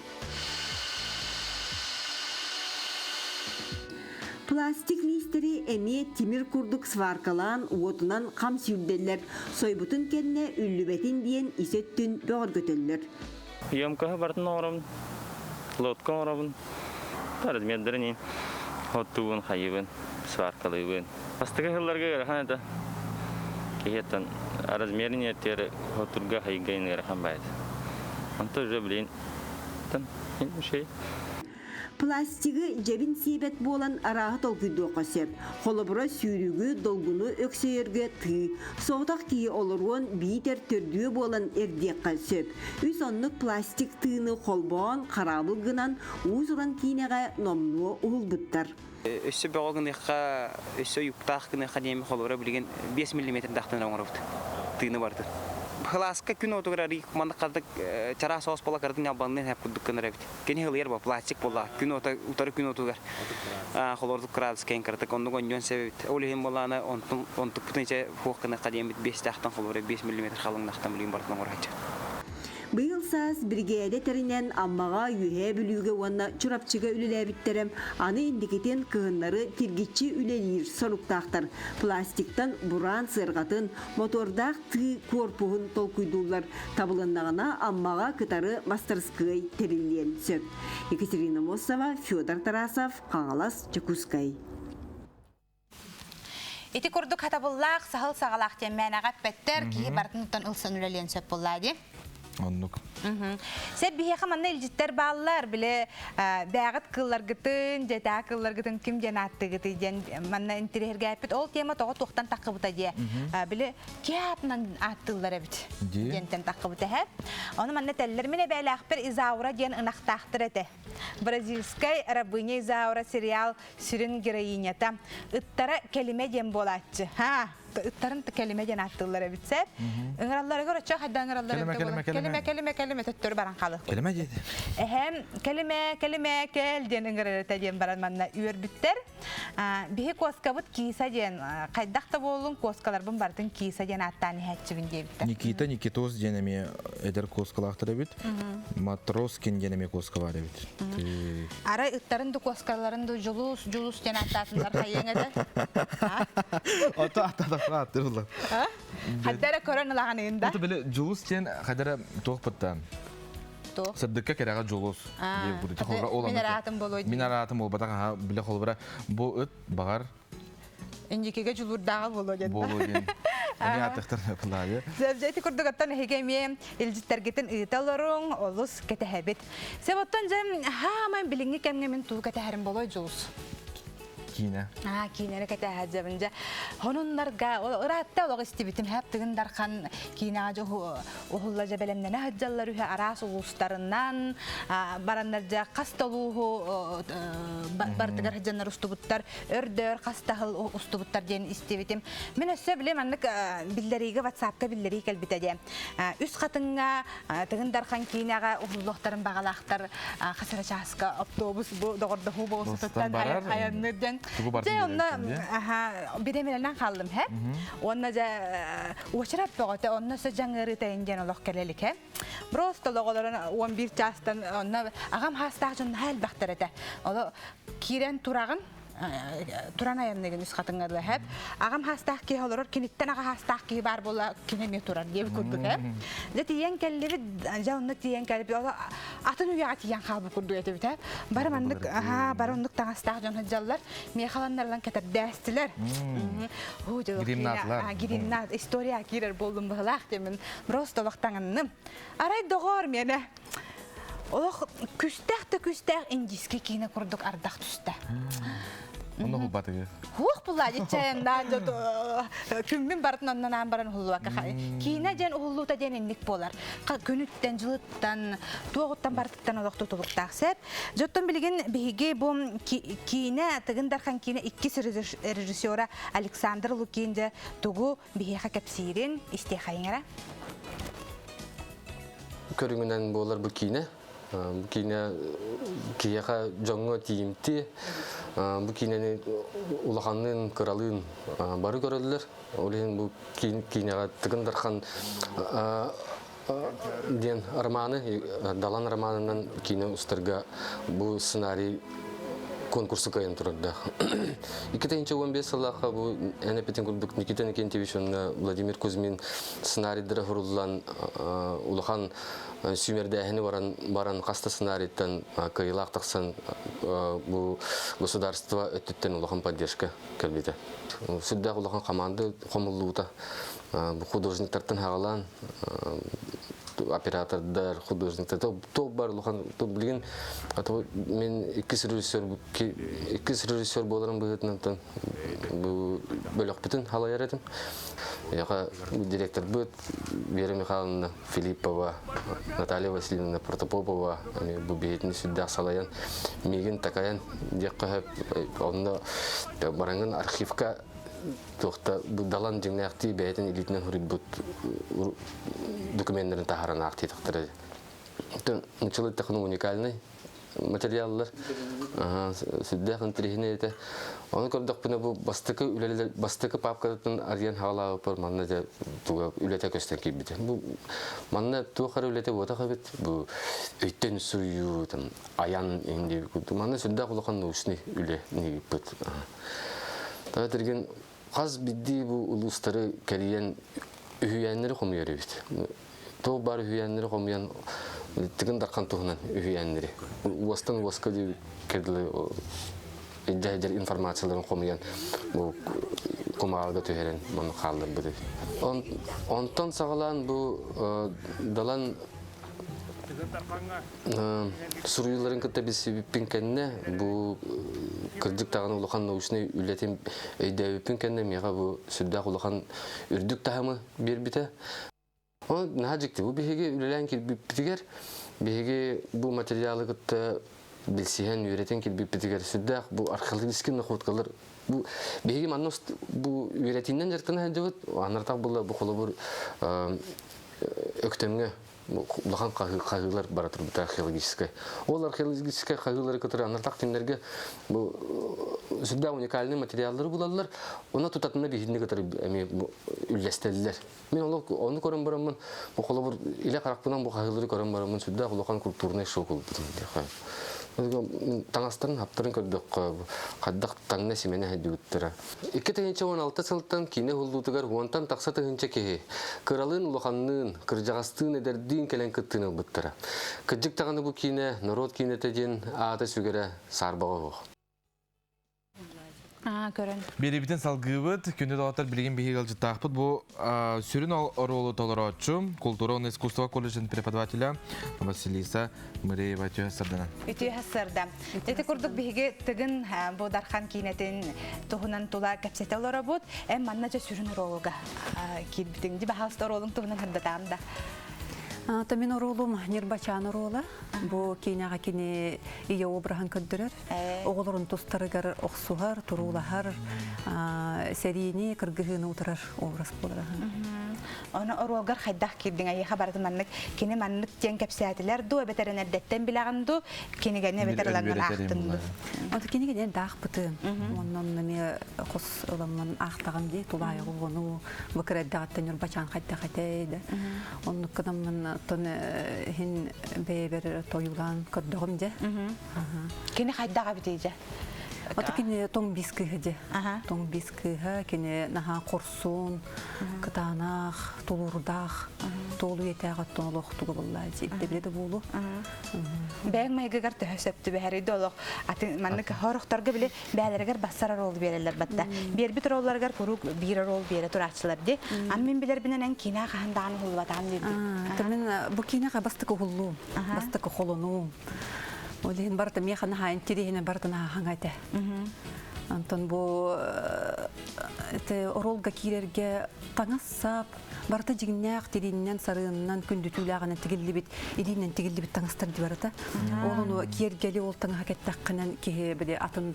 Пластик лиистэри эмиэ тимир курдук сваркалаан уотунан хам сүүрдэллэр, сойбутун кэннэ үллүбэтин диэн ис өттүн бөҕөргөтөллөр. Емкоһы барытын оҥоробун, лодка оҥоробун, размердарын иһин оттуубун, хайыыбын, сваркалыыбын. Бастакы сылларга ыарахан этэ. Киһиэттэн размерин иэртиэр хотурга хайыга ыарахан баайт. Онто уже блин. Пластигы дьэбин сиэбэт буолан арааһы толкуйдуохха сөп. Холобура, сүүрүгү, долгуну өксөйөргө тыы. Соҕотох киһи олоруон биитэр төрдүө буолан эрдиэххэ сөп. Үс оннук пластик тыыны холбоон, хараабыл гынан уус-уран киинэҕэ номнуо уһулбуттар. Өссө бөҕө гыныахха, өссө уйуктаах гыныахха диэми холобура билигин 5 миллиметрдаахтан оҥоробут тыыны барды. Кылааска күн отугар арый маннык хардык чараас соҕус буола кыратын ньалбанныан хэп курдук гынар эбит. Кини хылыйар бо пластик буолла күн ота утары күн отугар холордук градус кэйин кыратык оннук онньуон сөп эбит. Ол иһин буоллаана онтун онтукпутун ичэ хуох гыныахха диэммит биэстээхтэн холобура 5 миллиметр халыҥнахтан билигин барытын оҥорооччу. Быйыл саас биригээдэ тэринэн Аммаҕа, Үөһээ Бүлүүгэ уонна Чурапчыга үлэлээбиттэрэ, аны инникитин кыһыннары тиргиччи үлэлиир соруктаахтар. Пластиктан бураан сыарҕатын, мотуордаах тыы куорпуһун толкуйдууллар. Табылыннаҕына Аммаҕа кытары мастарыскыай тэриллиэн сөп. Екатерина Мосова, Федор Тарасов, Хаҥалас, Дьокуускай. Ити курдук хатабыллаах, саһыл саҕалаах диэн мээнэҕэ эппэттэр, киһи барытын ылсан үлэлиэн сөп буоллаа дии. Оннук. Сеп биһиэхэ манна илдьиттэр бааллар, били бээҕит кылларгытын, дьэтээ кылларгытын ким диэн ааттыгытый диэн манна интириэһиргээппит. Ол тема тоҕо туохтан таххыбыта диэ. Били киһи аатынан ааттыыллар эбит диэнтэн таххыбыта эһэ. Ону манна этэллэр мин эбээлээхпэр Изаура диэн ынахтаахтар этэ. Бразильскай рабыня Изаура сериал сүрүн героинята. Ыттара кэлимэ диэн буолааччы. Ха, ыттарын кэлимэ диэн ааттыыллар эбит сеп. Ыҥыралларыгар оччо хайда ыҥыраллар Кэлимэ, кэлимэ, кэлимэ, кэлимэ, кэлимэ төттөрү баран хаалыах. Кэлимэ диэти. Эһэм кэлимэ, кэлимэ, кэл диэн ыҥырар этэ диэн баран манна үөрбүттэр. Биһи куоскабыт Киса диэн хайдах да буоллун куоскаларбын барытын Киса диэн ааттаан иһээччибин диэбиттэр. Никита Никитос диэн эмиэ эдэр куоскалаахтар эбит. Матроскин диэн эмиэ куоска баар эбит. Арай ыттарын да куоскаларын да Дьулус, Дьулус диэн ааттаатыннар хайыаҥ этэ? Ото аттаатахха аттырылла. Хайда эрэ көрөн ылаҕаныгын да? Ото били Дьулус диэн хайда эрэ туох бытта Туох? Сырдыкка кэрэҕэ Дьулус диye бурду. Холбура ол Мин араатым болуой. Мин араатым болбатах аха биле холбура бу ыт бағар Индикигэ дьулуурдааҕа буолуо диэн. Буолуо диэн. Эмиэ ааттахтар пылаайы. Ити курдук оттон эһиги эмиэ илдьиттэргитин ыыта олоруҥ, олус кэтэһэбит. Сеп оттон дьэ хаамай билиҥҥи кэмҥэ мин туу кэтэһэрим болой Дьулус. Киинэ. Аа, киинэни кэтэһэдьэбин дьэ. Хонуннарга ыраатта олох истибитим хэп тыгын дархан киинэҕэ дьэ уһулла дьэ бэлэмнэнэ сылдьаллар үһү араас улуустарынан бараннар дьэ хас да улууһу бардыгар сылдьаннар устубуттар өрдөр хас да сыл устубуттар диэн истибитим. Мин өссө били маннык биллэриигэ ватсапка биллэрии кэлбитэ диэн. Үс хатыҥҥа Тыгын Дархан киинэҕэ уһуллуохтарын баҕалаахтар хас эрэ чааска автобус бу доҕордоһуу болуоссатыттан айанныыр диэн. Дьэ онно бириэмэлэнэн хааллым һэ. Уонна дьэ уочарат бөҕөтө онно өссө дьаҥ ыарыыта диэн олох кэлэ илик һэ. Просто олоҕолорун 11 чаастан онно аҕам хаастаах дьон наһаа элбэхтэр этэ. Оло киирэн тураҕын туран айанныгын үс хатыҥҥа дылы хэп. Аҕам хаастаах киһи олорор, киниттэн аҕа хаастаах киһи баар буолла, кини эмиэ турар диэбит курдук ээ. Дьэ тиийэн кэллибит, дьэ онно тиийэн кэлбит, ол атын үйэҕэ тиийэн хаалбыт курдук этибит ээ. Бары маннык, аһаа, бары оннук таҥастаах дьон сылдьаллар. Миэхэ кэтэрдээстилэр. Гримнаатылар. Гримнаат, история киирэр буоллум быһылаах диэмин. Просто олох таҥынным. Арай доҕоор миэнэ Олох күстээх да күстээх индийский киинэ курдук ардах түстэ. Онно хулбатыгы. Хуох булла диччэйэндаан күммүн барытын оннон аан баран уһуллубакка киинэ диэн уһуллуута диэн инник буолар. Күнүттэн, жылыттан, туоҕуттан барытыттан олох тутулуктаах сеп. Жоттон билигин биһиги бу киинэ Тыгын Дархан киинэ иккис режиссера Александр Лукин дьэ тугу биһиэхэ кэпсиирин истиэхэйиҥ эрэ. Көрүҥүнэн буолар бу киинэ. Бу киинэ киһиэхэ дьоҥҥо тиийимтиэ. Бу киинэни улаханныын, кыралыын бары көрөллөр. Ол иһин бу киинэҕэ Тыгын Дархан диэн романы, Далан романынан киинэ устарга бу сценарий конкурсу кыайан турардаах. 2015 сыллаахха бу эн эппитин курдук Никита Никентьевич уонна Владимир Кузьмин сценарийдара суруллан улахан сүүмэрдээһини баран баран хаста сценарийтан кыайыылаах тахсан бу государство өттүттэн улахан поддержка кэлбитэ. Сүрдээх улахан команда хомуллуута бу художниктартан хаҕалаан. оператордар, художниктар, то бар улахан билигин мен иккис режиссер иккис режиссер буоларым быһыытынан бу бөлөхпүтүн халайар этим. Яха директор быт Вера Михайловна Филиппова, Наталья Васильевна Протопопова бу биһитини сүрдээх салайан миигин такайан диэххэ онно бараңын архивка туохта бу далан дьиҥнээхтии бэйэтин илиитинэн суруйбут докуменнарын таһааран аахтыйтахтара. Нуччалыы эттэххинэ уникальный материаллар сүрдээх интэриэһинэй этэ. Ону көрдөхпүнэ бу бастакы үлэлэр бастакы папкатын арыйан хаалаабыппар манна дьэ туга үлэтэ көстөн киирбитэ. Бу манна туох эрэ үлэтэ буотах эбит. Бу өйтөн суруйуу там айан инди курдук. Манна сүрдээх улахан научный үлэ ыыппыт. Таа хас биирдии бу улуустары кэрийэн үһүйээннэри хомуйар эбит. Туох баар үһүйээннэри хомуйан Тыгын Дархан туһунан үһүйээннэри уостан уоска диэки илдьэ информацияларын хомуйан бу кумааҕыга түһэрэн манна хаалларбыт эбит. Онтон саҕалаан бу Далан Суруйууларын кытта билсибиппин кэннэ, бу кырдьык даҕаны улахан научнай үлэтин өйдөөбүппүн кэннэ миэхэ бу сүрдээх улахан үрдүк таһымы биэрбитэ. Ол наһаа дьикти. Бу биһиги үлэлээн киирбиппитигэр, биһиги бу материалы кытта билсиһэн, үөрэтэн киирбиппитигэр сүрдээх бу археологический находкалар бу биһиги манна бу үөрэтиинэн дьарыктана сылдьыбыт, анартах була бу холобур Өктөмҥө улахан хаһыылар бара турбута археологическай. Ол археологическай хаһыылары кытары анартах кинилэргэ бу сүрдээх уникальный материаллары булаллар. Оны тутатына биһинни кытары эми үллэстэллэр. Мен ол ону көрөн бараммын бу холобур илэ харахпынан бу хаһыылары көрөн бараммын сүрдээх улахан культурный шок ылбытым. Таҥастарын хаптарын көрдөххө хайдах таҥна симэнэ сылдьыбыттара. 2016 сылтан киинэ уһуллуутугар уонтан тахса тыһыынча киһи кыралыын улаханныын, кырдьаҕастыын эдэрдиин кэлэн кыттыыны ылбыттара. Кырдьык даҕаны бу киинэ норуот киинэтэ диэн аата сүгэрэ саарбаҕа суох. Көрөн. Биэриибитин салгыыбыт. Күндү доҕоттор, билигин биһиги ыалдьыттаахпыт. Бу сүрүн оруолу толорооччу, култуура уонна искусство колледжын преподавателя Василиса Мыреева үтүө сарданан. Үтүө сарда. Ити курдук биһиги Тыгын бу Дархан киинэтин туһунан тула кэпсэтэ олоробут. Эн манна дьэ сүрүн оруолуга киирбитиҥ. Ди баһаалыста оруолуҥ туһунан сырдатаам да. Та мин оруолум Ньырбачаан оруола. Бу киинэҕэ кини ийэ обраһын көрдөрөр. Оҕолорун тустарыгар охсуһар, туруулаһар, сэриини, кыргыһыыны утарар образ буолар. Ону оруолгар хайдах киирдиҥ? Эйиэхэ барыта маннык кини маннык диэн кэпсээтилэр дуу, эбэтэр эрдэттэн билэҕин дуу, кинигэни эбэтэр ылаҥҥын аахтын дуу? Ото кинигэни эрдэ аахпытым. Онон эмиэ хос ыламмын аахтаҕым дии, тулаайах оҕону бу кыра эрдэҕиттэн Ньурбачаан хайдах этэй да. Оннук гынаммын оттон иһин бэйэбэр тойуулаан көрдөҕүм дьэ. Кини хайдах эбитий дьэ? Ото кини тоҥ бис кыыһа дьэ. Тоҥ бис кыыһа, кини наһаа хорсун, кытаанах, тулуурдаах, туолу үйэтээҕи оттон олох туга буллаа ирдэбилэ да буолу. Бэйэҥ майгыгар төһө сөп түбэһэрий да олох атын маннык хорохторго били бээлэригэр бассар оруол биэрэллэр батта. Биэрбит оруолларыгар куруук биир оруол биэрэ турааччылар ди. Ан мин билэрбинэн эн киинэ хаһан даҕаны уһуллубатаҕым диирдик. Мин бу киинэҕэ бастакы уһуллуум, бастакы холонуум. Ол иһин барыта миэхэ наһаа интириэһинэй барыта наһаа хаҥа этэ. Онтон бу это оруолга киирэргэ таҥас-сап барыта дьиҥнээх тирииннэн, сарыынынан, күндүтүүлээҕинэн тигиллибит, илиинэн тигиллибит таҥастар дии барыта. Ол ону киэргэли ол таҥаһа кэттэххинэн киһи били атын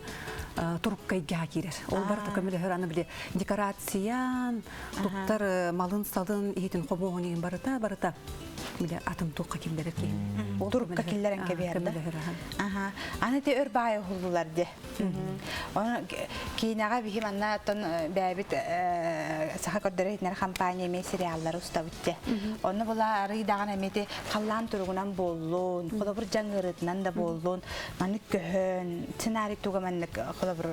турукка эйгэҕэ киирэр. Ол барыта көмөлөһөр аны били декорациян, туттар малын-салын, иһитин хомуоһун иһин барыта барыта били атын туохха киллэрэр киһи. Ол турукка киллэрэн кэбиһэр да. Аны те өр баайы уһуллулар де. Оны киинэҕэ биһи манна оттон бэйэбит саха көрдөрөр иһитинэр компания эмиэ сериаллары устабыт де. Онно була арый даҕаны эмиэ халлаан туругунан буоллун, холобур дьаҥ ыарыытынан да буоллун, маннык көһөн, сценарий туга маннык холобур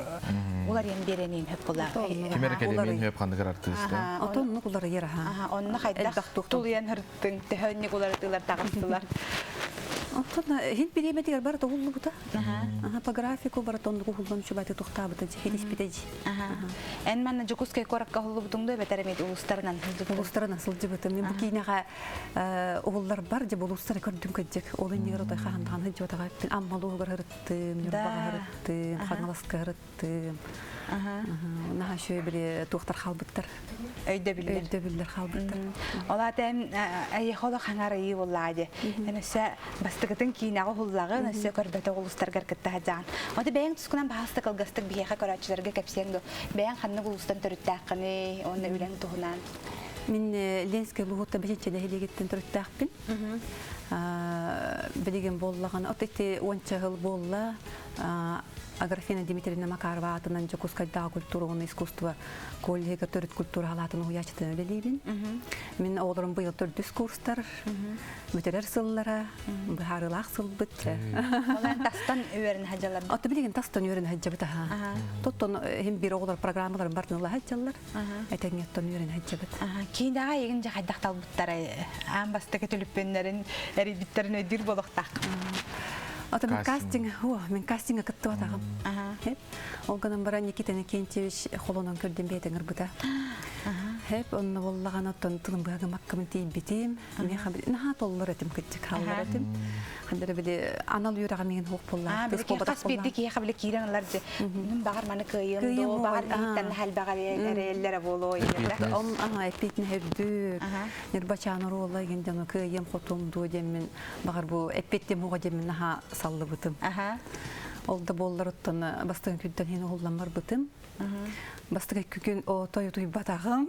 уларыйан биэрэниин хөп була. Ким эрэ кэлимиэн хөп ханныгар артыыста. Отоннук уларыйар аха. Онно хайдах тулуйан һырттыҥ, төһө оннук уларытыылар таҕыстылар. Оттон хин бириэмэтигэр барыта уһуллубута. По графику барыта оннук уһуллан үчүгэй тухтаабыта дьи, хитиспитэ дьи. Эн манна Дьокуускай куоракка уһуллубутуҥ дуо эбэтэр эмиэ улуустарынан сылдьыбытыҥ? Улуустарынан сылдьыбытым. Мин бу киинэҕэ уһулларбар дьэ улуустары көрдүм кырдьык. Ол иннигэр отой хаһан даҕаны сылдьыбатаҕа эппин. Амма улууһугар сырыттым, Ньурбаҕа сырыттым, Хаҥаласка сырыттым. Наһаа үчүгэй били туохтар хаалбыттар. Өйдөбүллэр. Өйдөбүллэр хаалбыттар. Ол аата эн эйиэхэ олох хаҥарыйыы буоллаҕа дии. Эн өссө бастакытын киинэҕэ уһуллаҕын, өссө көрбөтөх улуустаргар кытта сылдьаҕын. Ону бэйэҥ тускунан баһаалыста кылгастык биһиэхэ көрөөччүлэргэ кэпсиэҥ дуо? Бэйэҥ ханнык улуустан төрүттээххиний уонна үлэҥ туһунан? Мин Ленскэй улууһуттан Бэчинчэ нэһилиэгиттэн төрүттээхпин. Билигин буоллаҕына, от ити уонча сыл буолла Аграфена Дмитриевна Макарова аатынан Дьокуускайдааҕы культура уонна искусство коллега төрүт культура халаатын уһуйааччытынан үлэлиибин. Мин оҕолорум быйыл төрдүс курстар, бүтэрэр сыллара, быһаарыылаах сылбыт. Ол тастан үөрэнэ сылдьаллар. Отто билигин тастан үөрэнэ сылдьабыт аха. Тоттон иһин биир оҕолор программаларын бартын ыла сылдьаллар. Этэҥҥэ оттон үөрэнэ сылдьабыт. Киинэҕэ эйигин дьэ хайдах талбыттарай? Аан бастакы түлүппүөннэрин эрийбиттэрин өйдүүр буолуохтаах. Ото мин кастинг, о, мин кастинга кыттыбатаҕым. Ол гынан баран Никита Иннокентьевич холонон көрдүм бэйэтин ырбыта. Хеп, онно боллаҕан оттон тылым быһагымаккабын тиийбитим. Наһаа толлор этим кытчык хааллар этим. Хандара били анал үөрэҕэ миин хуох буолла. Били хас биирди киһиэхэ били киирэн ылар же. Мин баҕар маны кыайыам доо, баҕар мииттэн хэлбэҕэр эрэйэллэрэ буолуо ийэлэ. Он ага эппитин үрдүк. Нирбачаан оруола ген дьону кыайыам хотуом дуо диэммин баҕар бу эппиттим хуга диэммин наһаа саллыбытым. Ол да буоллар оттон бастыҥ күнтэн хин уһуллан барбытым. Бастакы күн о той утуйбатаҕым.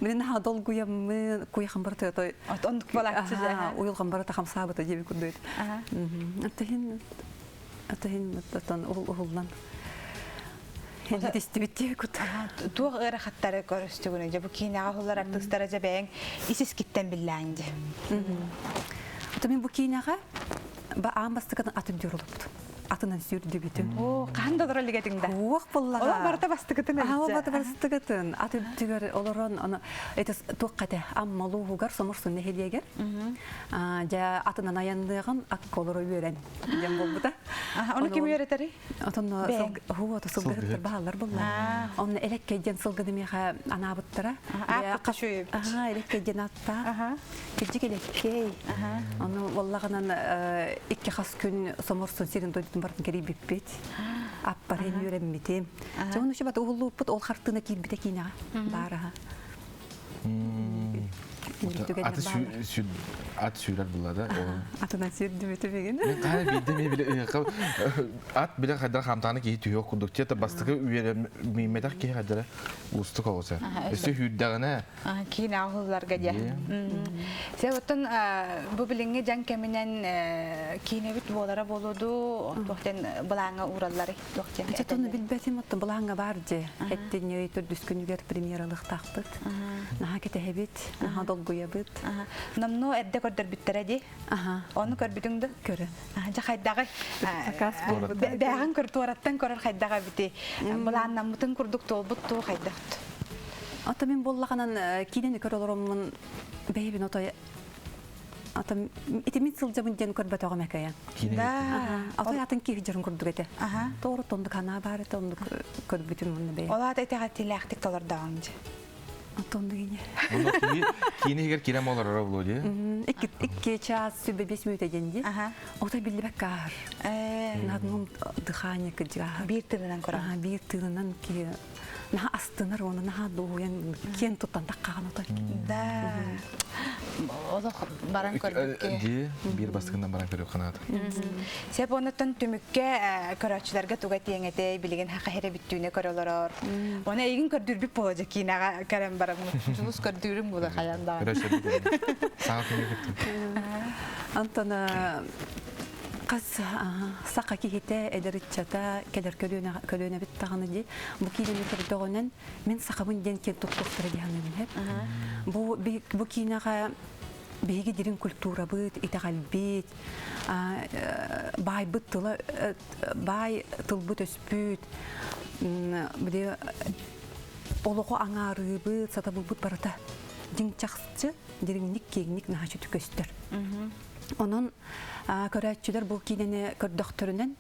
Мин наһаа долгуйаммын, куйахан барыта той. Оннук балааччы Уйулҕан барыта хамсаабыта диэби курдук. Атыһын атыһын оттон уһуллан истибит кут. Туох ыарахаттары көрүстүгүнэ дьэ бу киинэҕэ уһуллар артыыстара дьэ бэйэҥ ис-искиттэн биллээҥ дьэ. Ото мин бу киинэҕэ ба аан бастакытын атын дьурулуппут. Атынан сүүрдүбүтүм. Оо, хаһан да олорор илигэтиҥ да? Уох буллаҕа. Олох барыта бастакытын эбит. Аа, барыта бастакытын. Ат үрдүгэр олорон, аны это туохха этэ, Амма улууһугар, Соморсун нэһилиэгэр. Дьэ, атынан айанныаҕын, акка олоро үөрэн диэн буолбута. Ону ким үөрэтэрий? Отон ото сылгыһыттар бааллар булла. Онно элеккэй диэн сылгыны миэхэ анаабыттара. Аха, элеккэй диэн аттаах. Кирдьик элеккэй. Ону уоллаҕынан икки хас күн Соморсун сирин дойдутун бартын кэрийбиппит. Аппарын үөрэммитим. Чоҕун үчү бата уһуллууппут ол хартыына киирбитэ киинэҕэ баараха. Аты ат сүүрэр буллада. Атынан сүүрдүбүтү бигин. Мен таа биирдэ мен биле ат биле хайдар хамтааны киһи түһүөх курдук. Тета бастакы үөрэммэтэх киһи хайдара уустук оҕуса. Өссө сүүрдэҕинэ Киинэҕэ уһулларга диэ. Сэ оттон бу билиҥҥи дьаҥ кэминэн киинэбит буолара буолуо дуу, туох диэн былааҥҥа ууралларый? Туох диэн Чэ, тону билбэтим, оттон былааҥҥа баар дьэ. Эттинньи төрдүс күнүгэр премьералыахтаахпыт. Наһаа кэтэһэбит, наһаа долгуйабыт. Номнуо эрдэ көрдөрбүттэрэ дии. Ону көрбүтүҥ да? Көрөн. Дьэ хайдаҕый? Бээҕин көр туораттан көрөр хайдах эбити? Былааннаммытын курдук туолбут туу хайдах? Ата мин буоллаҕынан киинэни көрө олороммун бэйэбин отой Ата ити мин сылдьабын диэн көрбөтөҕүм экэйэн. Да. Отой атын киһи дьорун курдук этэ. Тоҕо тондук анаа баар этэ оннук көрбүтүм онно бэйэ. Ол аата итэҕэтиилээхтик толордоҕуҥ дьэ. Оттон ине. Киини иһигэр киирэн олороро буолуо дии. Икки час сүбэ бес мүнүүтэ диэн дии. Отой биллибэккэ ааһар. Наһаа дыхание кыдьыгаһар. Биир тыынынан көрөр. Биир тыынынан киһи наһаа астынар уонна наһаа дуоһуйан киэн туттан таххаҕын отой. Да. Олох баран көрбүккэ. Дии, биир бастакынан баран көрүөх ханаата. Сеп онуттан түмүккэ көрөөччүлэргэ туга тиэҥ этэй, билигин хаха хере бүттүүнэ көрө олорор. Оны эйигин көрдүүрбүт буола дьэ киинэҕэ кэлэн бараммыт. Дьулус көрдүүрүм буола хайан да. Саҥа күнү Антон хас саха киһитэ эдэр ыччата кэлэр көлүөнэбит даҕаны дии бу киинэни көрдөҕүнэн мин сахабын диэн киэн туттуохтара дии саныыбын бу бу киинэҕэ биһиги дириҥ культурабыт итэҕэлбит баайбыт тыла баай тылбыт өспүт били олоҕу аҥаарыыбыт сатабылбыт барыта дьиҥ чахчы дириҥник киэҥник наһаа көстөр. Онон көрөөччүлэр бу киинэни көрдөхтөрүнэн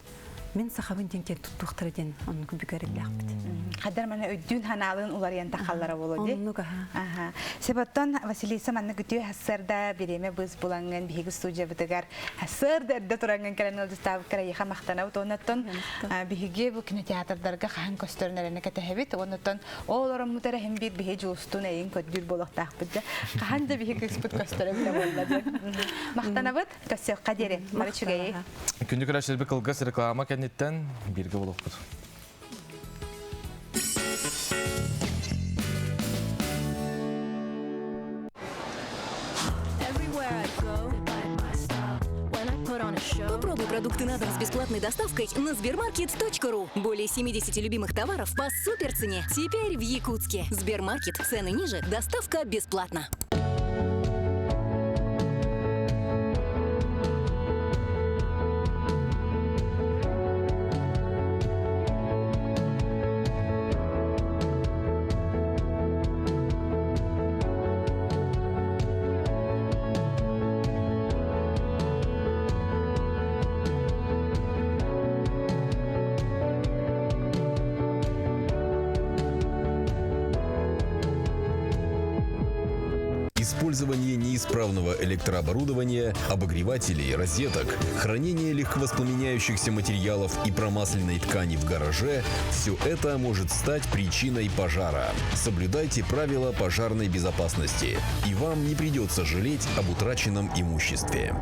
мин сахабын диэн киэн туттуохтара диэн оннук бүкэриллээхпит. Хадар мана өйдүүн ханаалын уларыйан тахаллара боло ди. Оннук аха. Аха. Себоттон Василиса манна күтүө хассарда биреме быз булангын биһиги студиябытыгар хассарда эрдэ турангын кэлэн ылдыстаабыккар эйиэхэ махтанабыт. Онноттон биһиги бу кинотеатрдарга хаһан көстөрүн эрэнэ кэтэһэбит. Онноттон ол ороммут эрэ хим биир биһи дьулустун эйин көрдүүр буолуохтаахпыт дьэ. Хаһан да биһи кыыспыт көстөрө эбитэ буолла дьэ. Махтанабыт. Көссүөххэ диэри. Бары үчүгэйи. Күндү көрөөччүлэрбит кылгас реклама кэнниттэн бииргэ буолуохпут. Попробуй продукты на дом с бесплатной доставкой на Сбермаркет.ру. Более 70 любимых товаров по супер цене. Теперь в Якутске. Сбермаркет. Цены ниже, доставка бесплатно. Использование неисправного электрооборудования, обогревателей, розеток, хранение легковоспламеняющихся материалов и промасленной ткани в гараже – все это может стать причиной пожара. Соблюдайте правила пожарной безопасности, и вам не придется жалеть об утраченном имуществе.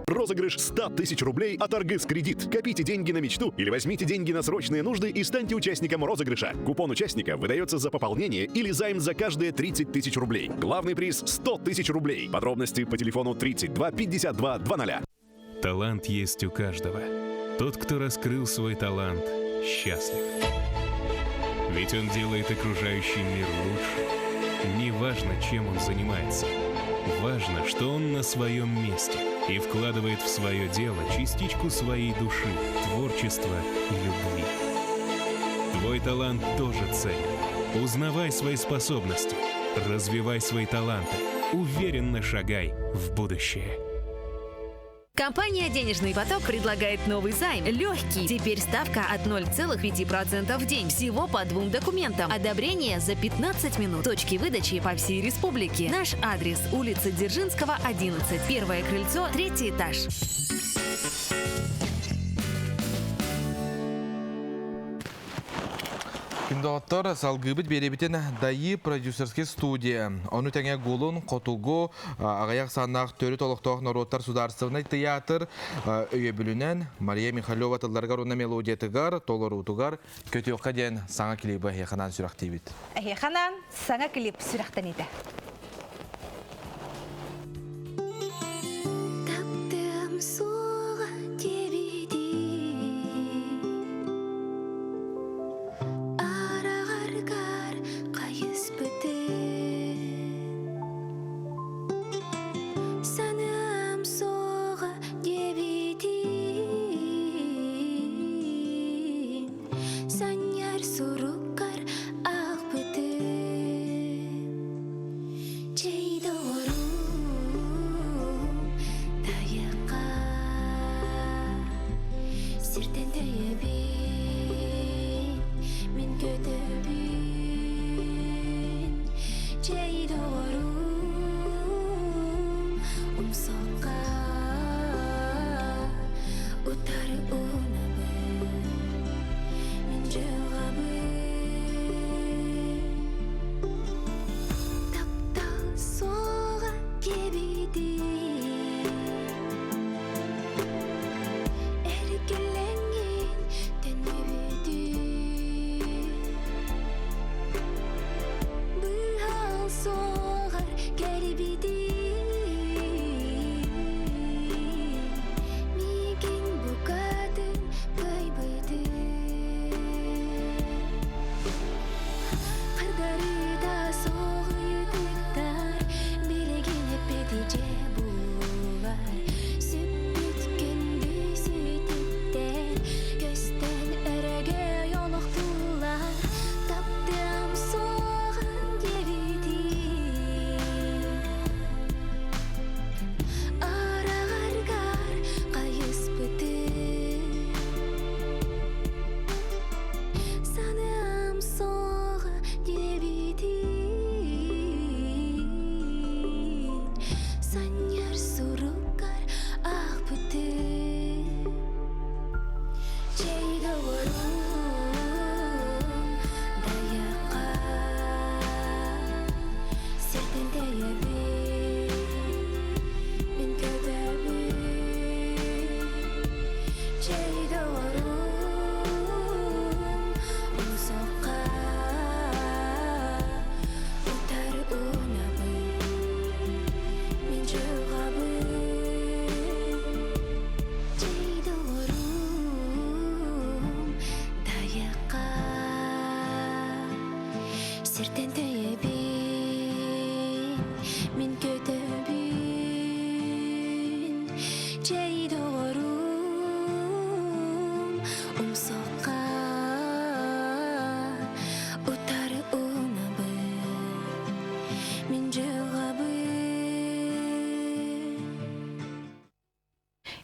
Розыгрыш 100 тысяч рублей от Аргыс Кредит. Копите деньги на мечту или возьмите деньги на срочные нужды и станьте участником розыгрыша. Купон участника выдается за пополнение или займ за каждые 30 тысяч рублей. Главный приз 100 тысяч рублей. Подробности по телефону 32 52 00. Талант есть у каждого. Тот, кто раскрыл свой талант, счастлив. Ведь он делает окружающий мир лучше. Неважно, чем он занимается. Важно, что он на своем месте и вкладывает в свое дело частичку своей души, творчества и любви. Твой талант тоже ценен. Узнавай свои способности, развивай свои таланты, уверенно шагай в будущее. Компания «Денежный поток» предлагает новый займ. Легкий. Теперь ставка от 0,5% в день. Всего по двум документам. Одобрение за 15 минут. Точки выдачи по всей республике. Наш адрес – улица Дзержинского, 11. Первое крыльцо, третий этаж. Күндоҕоттор салгыыбыт биэрэбитин Дайыы продюсерскай студия, ону тэҥэ Гулун, Хотугу, аҕыйах саннаах төрүт олохтоох норуоттар судаарыстыбаннай тыйаатыр өйөбүлүнэн Мария Михалева тылларыгар уонна мелодиятыгар, толоруутугар Көтүөххэ диэн саҥа клибы эһиэхэ сүрэхтиибит. Эһиэхэ саҥа клип сүрэхтэниитэ. Таптым суоҕа диэбитим Араҕаргар хайыспытым Санаам суоҕа диэбитим Санньар суруккар аахпытым Чэй доҕорум тайахха Сиртэн тэйэбин мин көтөбүн Чэй доҕорум умсуохха Утары уунабын мин дьылҕабын Таптал суоҕа кэбитин Эркилэҥҥин төннүбүтүн Быһал суоҕар кэлбитин Миигин букатын кыайбытын Хардарыта соҕуйутуктар Билигин эппити дьэ бу. Мин көтөбүн Чэй доҕорум Умсуохха Утары уунабын Мин дьылҕабын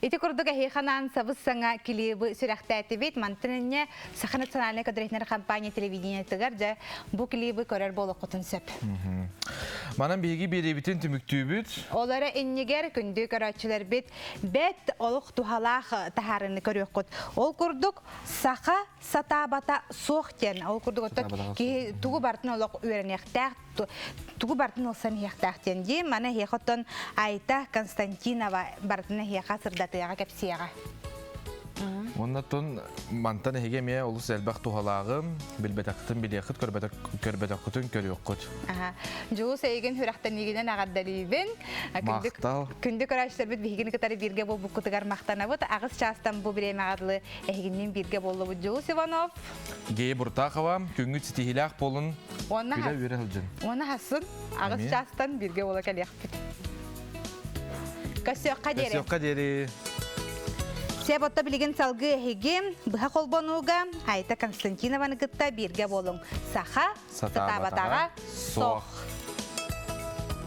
Ити курдук эһиэхэ сабыс саҥа клибы сүрэхтээтибит. Мантан инньэ Саха национальнай кадритнер компания телевидениетыгар дьэ бу клибы көрөр буолуоххутун сөп. Манан биһиги биэриэбитин түмүктүүбүт. Ол эрэ иннигэр күндү көрөөччүлэрбит бэт олох туһалаах таһаарыны көрүөххүт. Ол курдук саха сатаабата суох диэн. Ол курдук оттон киһи тугу барытын олох үөрэниэхтээх, тугу барытын ылсан иһиэхтээх диэн дии. Маны эһиэхэ оттон Айта Константинова барытын эһиэхэ сырдатыаҕа кэпсиэҕэ. Уонна оттон мантан эһиги эмиэ олус элбэх туһалааҕын, билбэтэххитин билиэххит, көрбөтөххүтүн көрүөххүт. Дьулус эйигин сүрэхтэниигинэн эҕэрдэлиибин. Махтал. Күндү көрөөччүлэрбит биһигини кытары бииргэ буолбуккутугар махтанабыт. Аҕыс чаастан бу бириэмэҕэ дылы эһигинниин бииргэ буоллубут Дьулус Иванов. Гея Буртахова, күҥҥүт ситиһиилээх буолун, Уонна күлэ үөрэ сылдьын. Уонна хасын аҕыс чаастан бииргэ буола кэлиэхпит. Көссүөххэ диэри. Көссүөххэ диэри. Сеп отто билигин салгыы эһиги быһа холбонууга Айта Константинованы кытта бииргэ буолуҥ. Саха сатаабатаҕа сох.